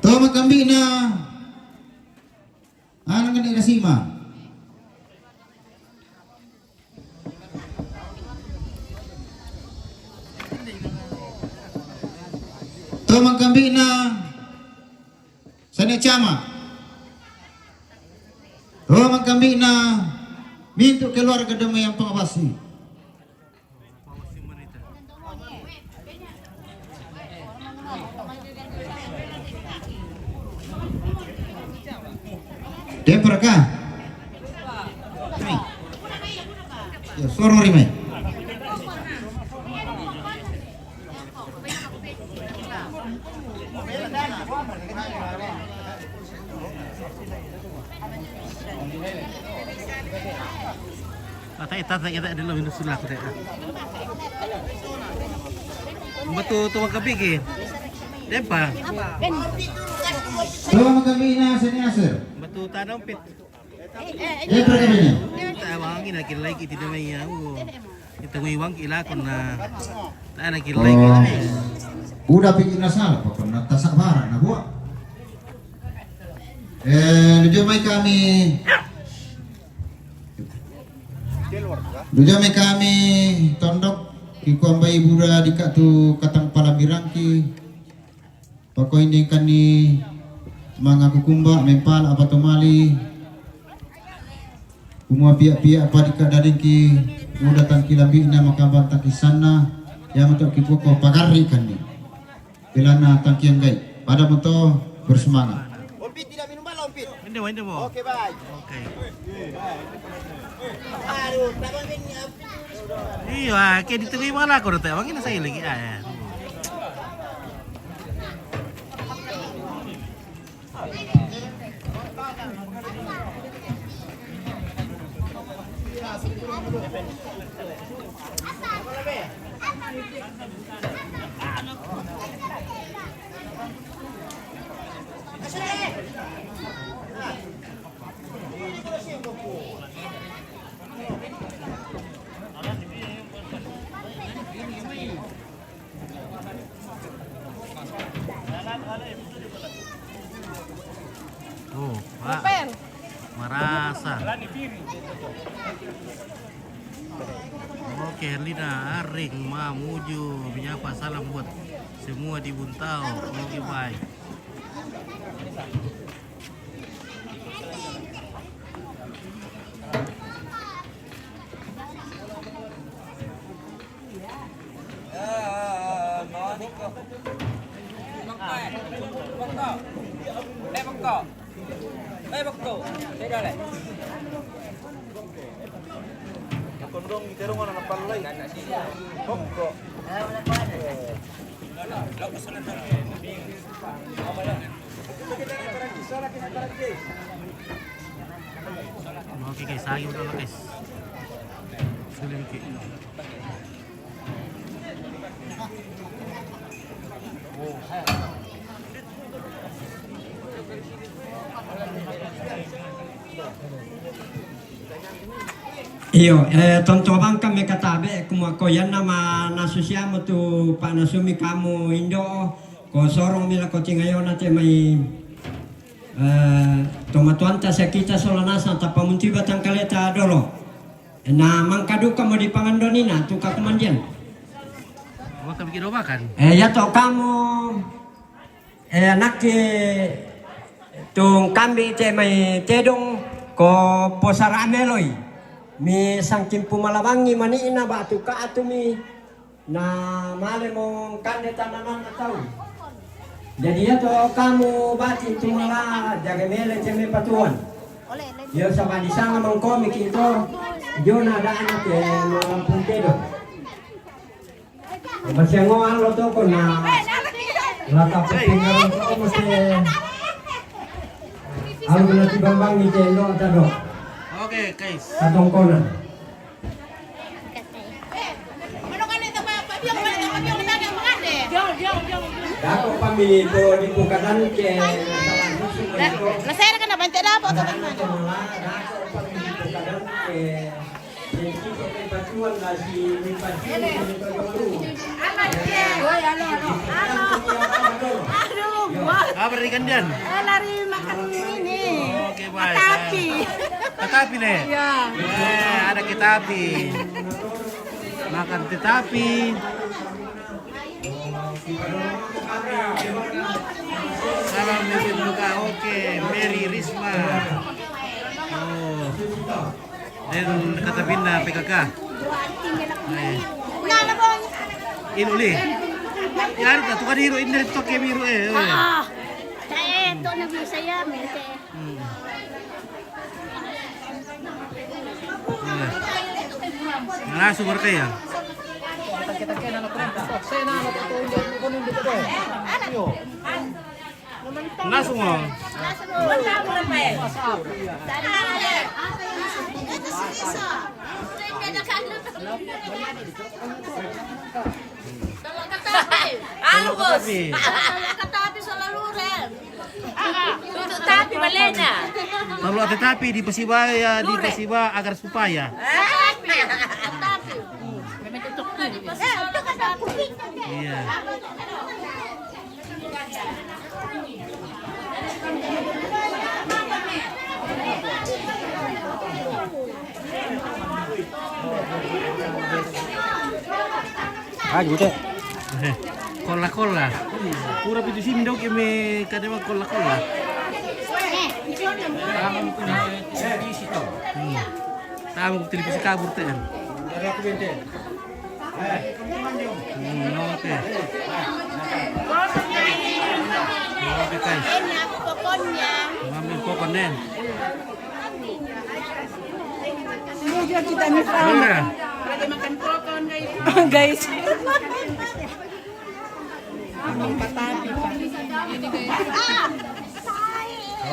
To makambi'na Anang ni Rasima. To makambi'na Sane Cama. To makambi'na mintu' keluarga Damayan Pangabasi. Dempa raka? Ya, suara mari mai. Ata ita ta kita dulu minum sudah kita. Betul tu makabigi. Dempa. Tuang kami na sini asir. Betul tanam pit. Eh, pergi ini. Kita wangi nak lagi tidak mai ya. Kita mai wangi lakon na. Tak nak lagi. Oh. Udah pikir na salah, pokoknya tasak barak na buat. Eh, lucu mai kami. Lucu mai kami tondok, kikuambai buda dika tu katang pala birangki. Pako ini kani mangaku kumba, mempala apa tu mali. Kumua pia-pia apa dika dadingki, muda tangki lambina, makambang tangki sana, ya matok kipoko pagarri kani. Belana tangki anggai. Pada moto bersemangat. Ompit tidak minum bala, Ompit. Minum, minum, Bo. Oke, baik. Oke. Aduh, tambah minyak. Iya, kayak di tengah malah aku udah tahu. Ini saya lagi, ah, ya. Oh, Pak. Marasa. Oke, Herlina, Aring, Mamuju, menyapa, salam buat semua di Buntau. Oke, bye. Oke, guys, saya udah, guys. Sudah, oke. Iyo, eh, tonto bangka me katabe, kuma ko yanna ma nasu siamo tu pa nasumi kamu indo, ko sorong mila ko tingayona te mai, eh, tomatuanta sakita sola nasa tapamunti batang kaleta dolo. Na mangkaduka mo di pangandonina tu kakumandian. Makan bikin makan. Eh, ya to kamu. Eh, anakki tung kambi te mai tedong ko posara meloi. Mi sangking pumalabangi mani'na batu ka atumi na male mo kande tananan na tau. Jadi ya to kamu bati tumala jaga mele te mai patuan. Yo sabadi sanga mangkomi kito jona da anak ke malampung tedong. Masiangoan lo toko na lata pepingan lo masi. Alu kena tibambang ni tendo tado. Oke, guys. Katongkona. Dako pami to di pukadan ke. Lasera kana bante dapat to. Dako pami di pukadan ke. Apa dari Kandian? Eh, lari makan ini. Oke, baik. Tapi. Tetapi nih. Ya. Eh, ada ketapi. Makan tetapi. Salam dari Luka. Oke, Mary Risma. Oh. Dan kata pindah P K K. Eh. Ilo li. Ya, ada tukar hiro ini dari Tokyo Biro, eh. Ah. Saya itu nabi saya, mente. Hmm. Eh. Langsung berkaya. Langsung, oh. Anu, Bos. Tapi. Katapi selalu, Ren. Tutup Di Malena. Perlu tetapi di Pasiba ya, di Pasiba agar supaya. Iya. Ah, gitu. Eh, kolla-kolla. Pura pitu sindok eme kadema kolla-kolla. Tamu punya televisi to. Hmm. Tamu televisi kabur te. Hmm, oke. Oke, guys. Ngambil popcorn den. Sudah. Guys.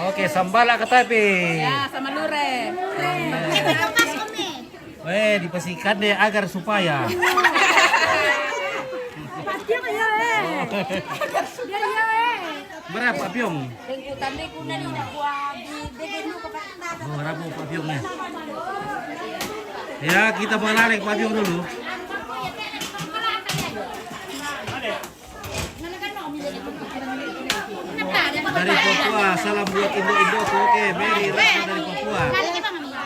Oke, sambala katapi. Ya, sama lure. Weh, dipasikan deh agar supaya. Berapa, Piong? Oh, berapa, Piong, ya? Ya, kita mengenali Pak Piong dulu. Dari Papua, salam buat indo-indoku. Oke, Mary Ratna dari Papua. Lagi bang kami ya.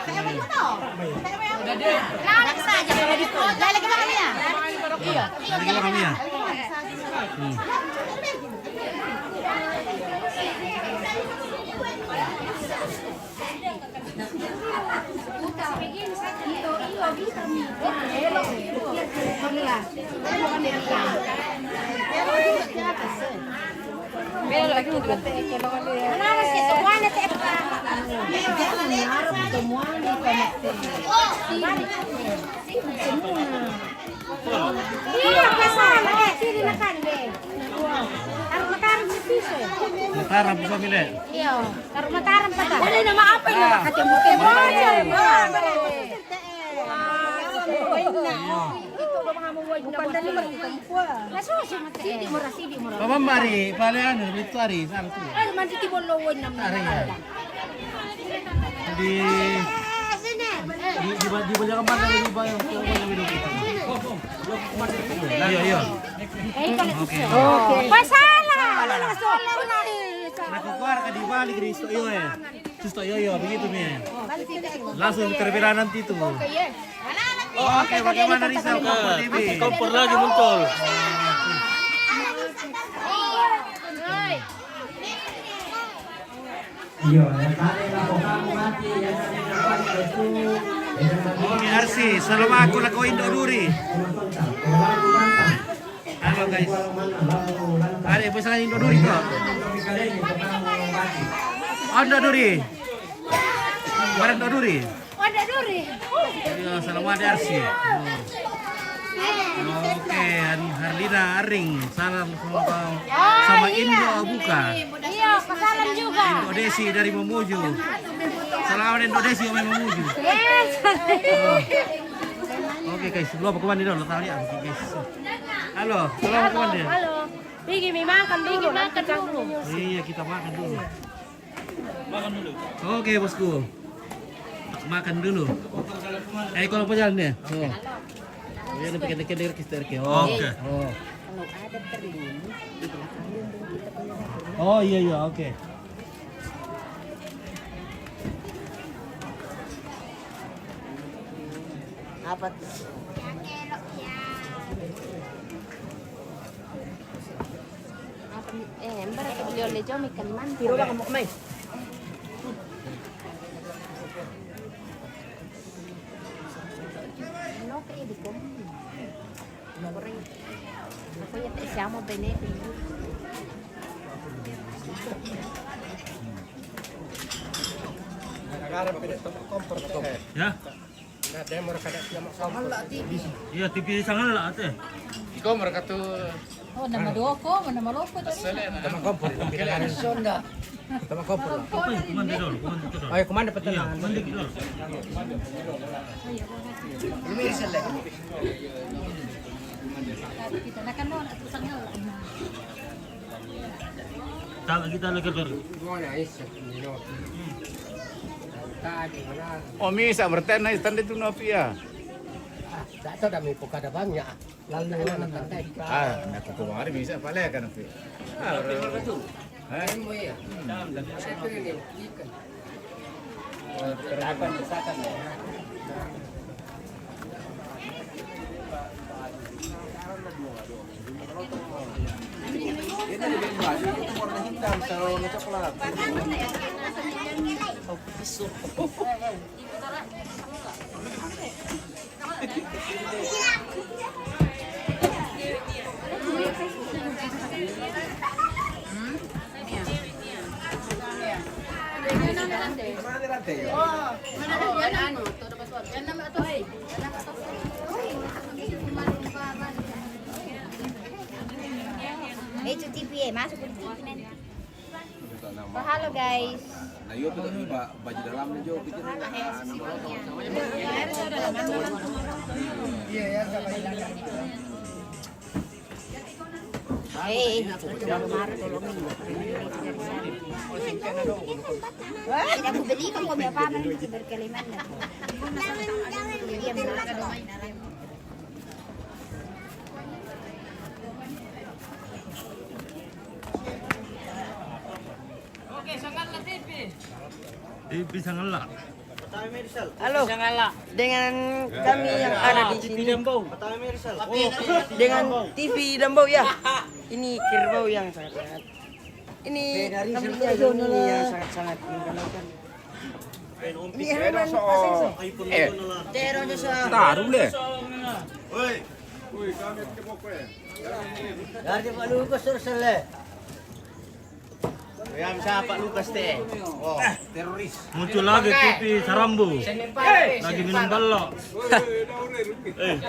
Lagi bang kami ya. Iya. Lagi bang kami ya. Hmm. Iya, pasal, eh, sini makan deh. Taruh mataram di piso. Mataram bisa mile. Iya, taruh mataram kata. Ada nama apa ini? Ah. Kata bukan. Bukan tadi mah kita buat. Sidi murah, sidi murah. Mama mari, pale anu, itu hari, sana tu. Ayo, mandi tibo lo woi nam. Hari ya. Di, di, di, di banyak mana di banyak, banyak hidup kita. Iya, iya. Oke. Oke. Masalah. Nah, keluar ke di balik di sto yo, eh. Sto yo, yo, begitu nih. Langsung terbelah nanti tuh. Oke, bagaimana Rizal? Kompor T V. Kompor lagi muncul. Iya, ya, tadi lah, kok kamu mati, ya, tadi dapat itu. Oke, Arsi, selama aku lakuin doduri. Halo, guys. Ada yang pesan Indo Duri kok. Oh, Indo Duri. Barang Indo Duri. Oh, Indo Duri. Iya, salam ada Arsi. Oke, Harlina Aring, salam sama kau. Sama Indo buka. Iya, salam juga. Indo Desi dari Mamuju. Salam Indo Desi dari Mamuju. Yes. Oke, guys, belum aku mandi dulu, tali ya, guys. Halo, halo, halo, halo. Pergi mi makan dulu, makan dulu. Iya, kita makan dulu. Oke, bosku. Makan dulu. Eh, kalau apa jalan deh? Oh. Iya, ini pakai deket-deket kita, oke. Oh. Oke. Oh. Oh, iya, iya, oke. Apa tuh? Apa ni? Eh, embara ke beliau lejo mi kan man. Tiro ba kamu mai. No ke di kom. Correct. Aku ya te siamo bene. Ya. Iya, T V sangat lah, ate. Iko mereka tuh. Oh, nama doko, nama loko tadi. Teman kompor, teman kompor. Sonda. Teman kompor. Komando dulu, komando dulu. Ayo, komando petang. Iya, komando dulu. Ini selek. Kita nak kenal, nak terus kenal. Tahu kita lagi ber. Oh, misa bertanya, tanda itu napi ya? Tak tahu dah, mi pokada banyak. Lalu mana tanda. Ah, nak kemari bisa pale kan napi. Ah, eh? Itu T V ya, masuk di T V nanti. Halo guys. Nah, iya, tuh, Pak, baju dalamnya juga gitu. Eh, jangan marah, tolongin. Tidak, aku beli, kamu mau apa? Berkeliman. Diam, marah. Oke, Sangalla T V. T V Sangalla. Halo. Sangalla. Dengan kami yang ada di sini. Dengan T V Dambau ya. Ini kerbau yang sangat-sangat. Ini kami ini yang sangat-sangat mengenalkan. Ini Herman Pasengso. Eh, taruh deh. Woi, woi, kami ke pokoknya. Dari Pak Lukas terus selesai. Ya, siapa Lukas teh? Oh, teroris. Muncul lagi T V Sarambu. Lagi minum balok. Eh.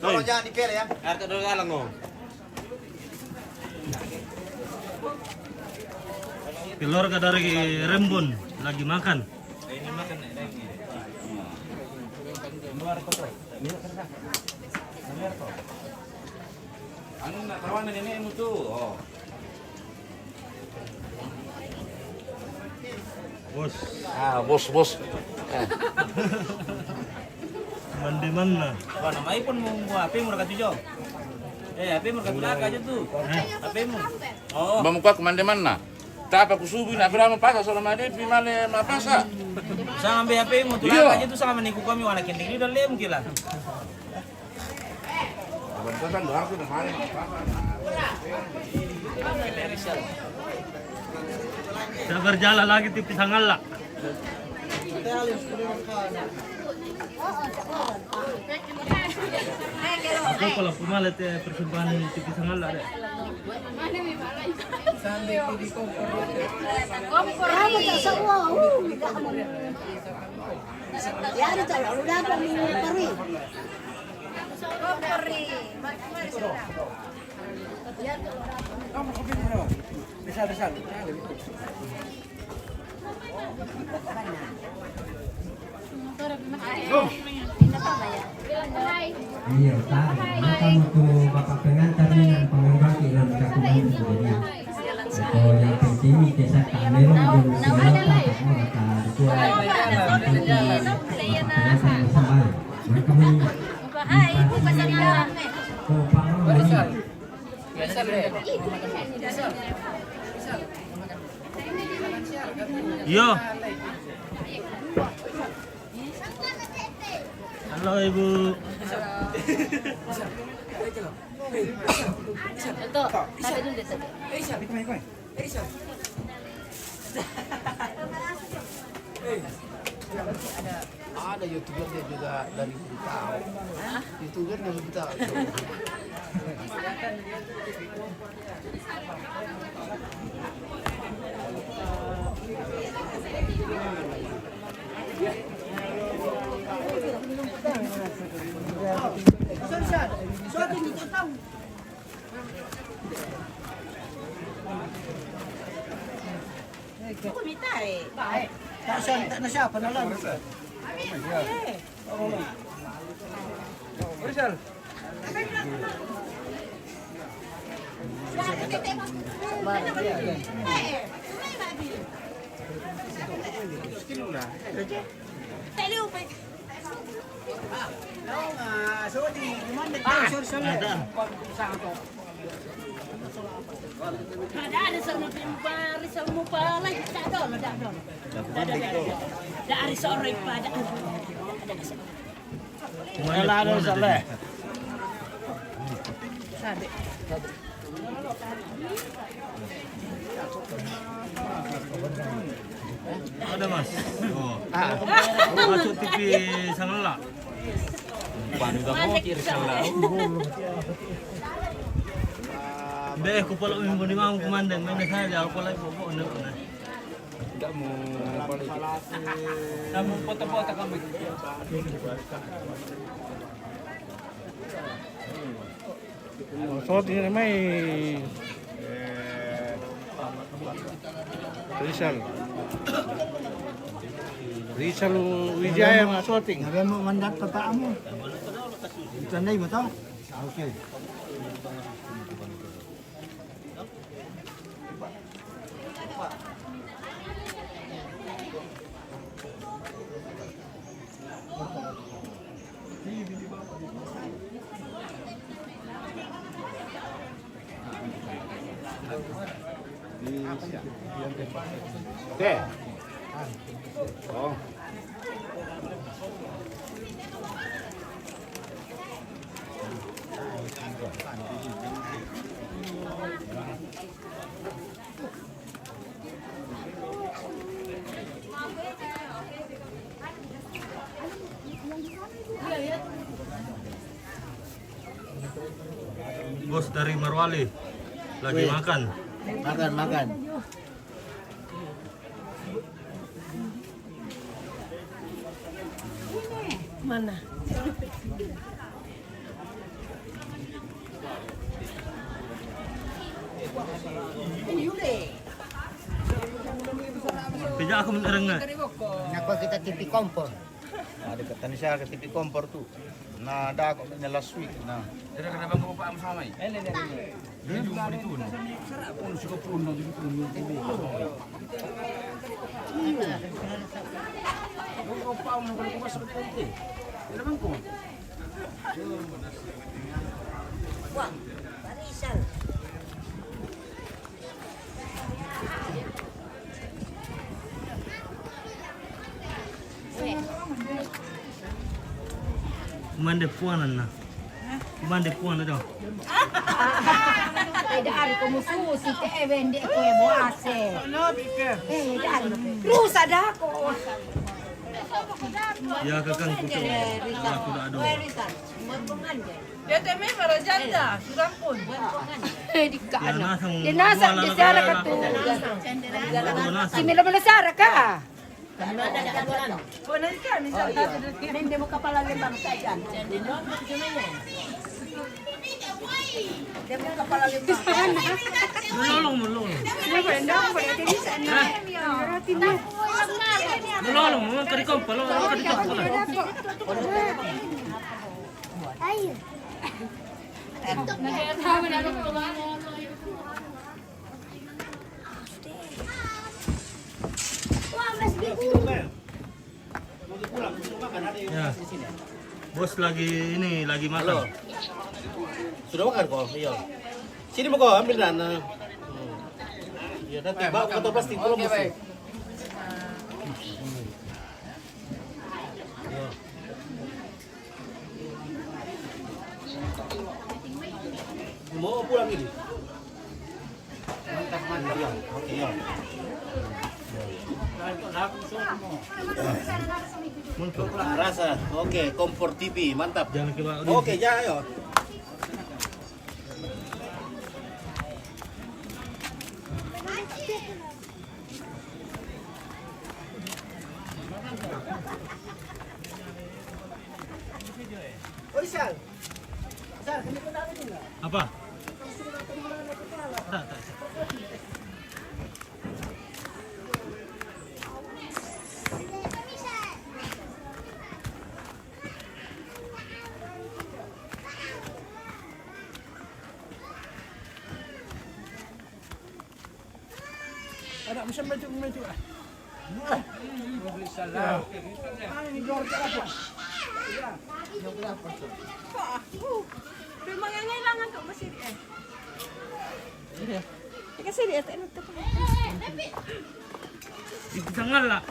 Tolong jangan dipele ya. Harta dulu dalam, oh. Keluarga dari Rembon lagi makan. Ini makan nih, daging. Luar kota. Luar kota. Anu nak kawan nenekmu tuh. Oh. Bos. Ah, bos, bos. Eh. Mandi mana? Wah, nama iPhone mau buat H P mu dekat tujuh. Eh, H P mu dekat belakang aja tuh. Eh. H P mu. Oh. Bamuka ke mandi mana? Tapa kusubu na Abraham pasa sola made pi male mapasa. Sama ambil H P mu tuh. Iya. Aja tuh sama niku kami wana kending ini udah lem kila. Saya berjalan lagi T V Sangalla. Aku kalau pemale te persembahan T V Sangalla deh. Sampai di kompor. Kompor. Ya, ada tahu, udah apa nih, kompor nih? Besar, besar. Iya, tarik. Maka mutu bapak pengantar ni nak pangandaki dalam satu bangku ni. Ko yang penting ni kisah tak melong dulu, sebelum tak mau tak dua. Yang penting ni bapak pengantar ni sambal. Mereka ni. Ko Pak Rom ni. Iya. Halo, Ibu. Itu, ada dulu deh tadi. Ada YouTuber dia juga dari Bintaro. Hah? YouTuber dari Bintaro. Aku minta eh. Tak siapa, tak siapa nak lalu. Rizal. Ada, Mas. Oh. Ah. Masuk T V Sangela. Bukan, udah mau kiri Sangela. Deh, aku pala mimbo ni mamu komandan, mana saja, aku pala ibu, ibu, ibu. Tidak mau balik. Kamu foto-foto kami. Oh, so, ini namanya Rizal. Rizal Wijaya, Mas, shooting. Sabi mo, mandat pa pa mo. Ito na mo to? Okay. Oke. Oh. Bos dari Marwali lagi makan. Makan, makan. Mana? Tidak, aku menerengah. Kenapa kita T V kompor? Ada kata ni saya ke T V kompor tu. Nah, dah kok ni last week. Nah. Dia dah kena bangun bapak sama ni. Dia juga di tu. Pun suka pun nak jadi pun. Bapak mau kalau kau masuk nanti. Dia dah bangun. Wah, Pak Rizal. Mande puana na. Mande puana do. Eh, da ari ko mususi te, eh, wende ko e boase. Eh, da ari. Rusa da ko. Ya, kakang kutu. Eh, Rita. Aku dah ada. Eh, Rita. Dia teme para janda, surampun. Eh, di ka, ya, ano? Dia nasa, dia sara ka tu. Si Milo Milo sara ka. Hindi mo kapalalim ang sa dyan. Hindi mo kapalalim ang. Lolo mo, lolo. Lolo mo, karikom, palo, karikom, palo. Ay. Ya. Bos lagi ini, lagi makan. Halo. Sudah makan kau? Iya. Sini mau kau ambil dan. Hmm. Ya, nanti bawa kantong plastik, belum bos. Iya. Mau pulang ini? Mantap, mantap. Iya, oke, iya. Mantap. Rasa, oke, Kompor T V, mantap. Jangan kena. Oke, ya, ayo. Apa? Tak, tak, tak. Anak macam itu, macam itu. Ah. Ah, ini dua ratus apa? Ya. Dua ratus apa tu? Wah, uh. Memang ngailangan tu masih di, eh. Iya. Kasi di, eh, tak nutup. Ikut sangat lah.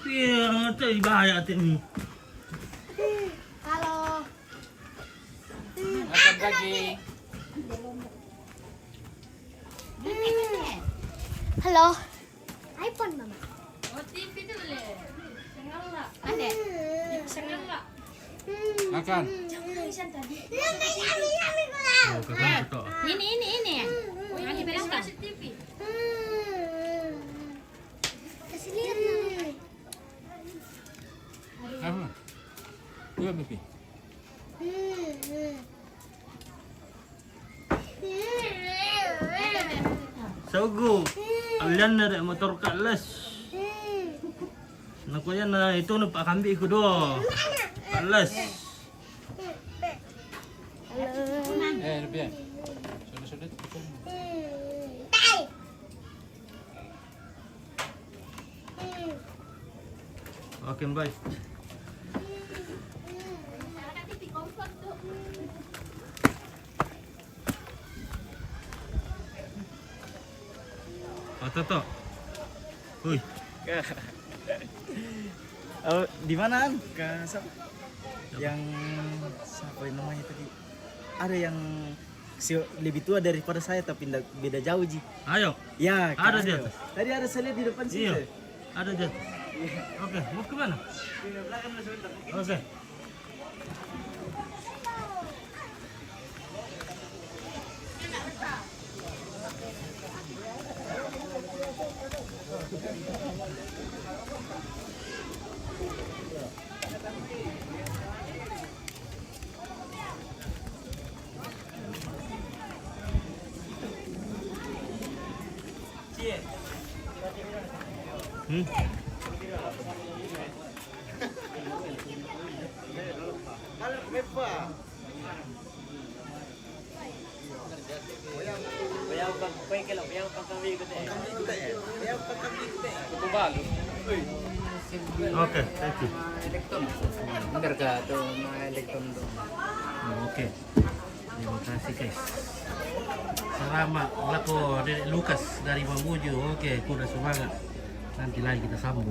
Iya, tu bahaya tu ni. Halo. Makan lagi. Halo. iPhone, Mama. Oh, T V tu boleh. Sengala. Ada. Sengala. Makan. Jangan nangis yang tadi. Oh, kakak betul. Ini, ini, ini. Oh, ini belakang. T V. Kasih lihat, Mama. Apa? Dua pipi. Sogo. Alian na dek motor Kak Les. Nakuya na itu na pak kambi ku do. Kak Les. Eh, lebih. Sudah, sudah. Oke, baik. Oh, Toto. Hui. Oh, di mana, An? Ke siapa? Siapa? Yang, siapa yang namanya tadi? Ada yang si-, lebih tua daripada saya, tapi ndak beda jauh ji. Ayo. Ya, ada dia. Tadi ada saya lihat di depan sini. Iya. Ada dia. Iya. Oke, mau ke mana? Di belakang dulu sebentar. Oke. Hmm? Oke, thank you. Elektron. Bener ka tu, ma elektron tu? Oh, oke. Terima kasih, guys. Salama, lako Dedek Lukas dari Mamuju. Oke, kuda semangat. Nanti lagi kita sambung.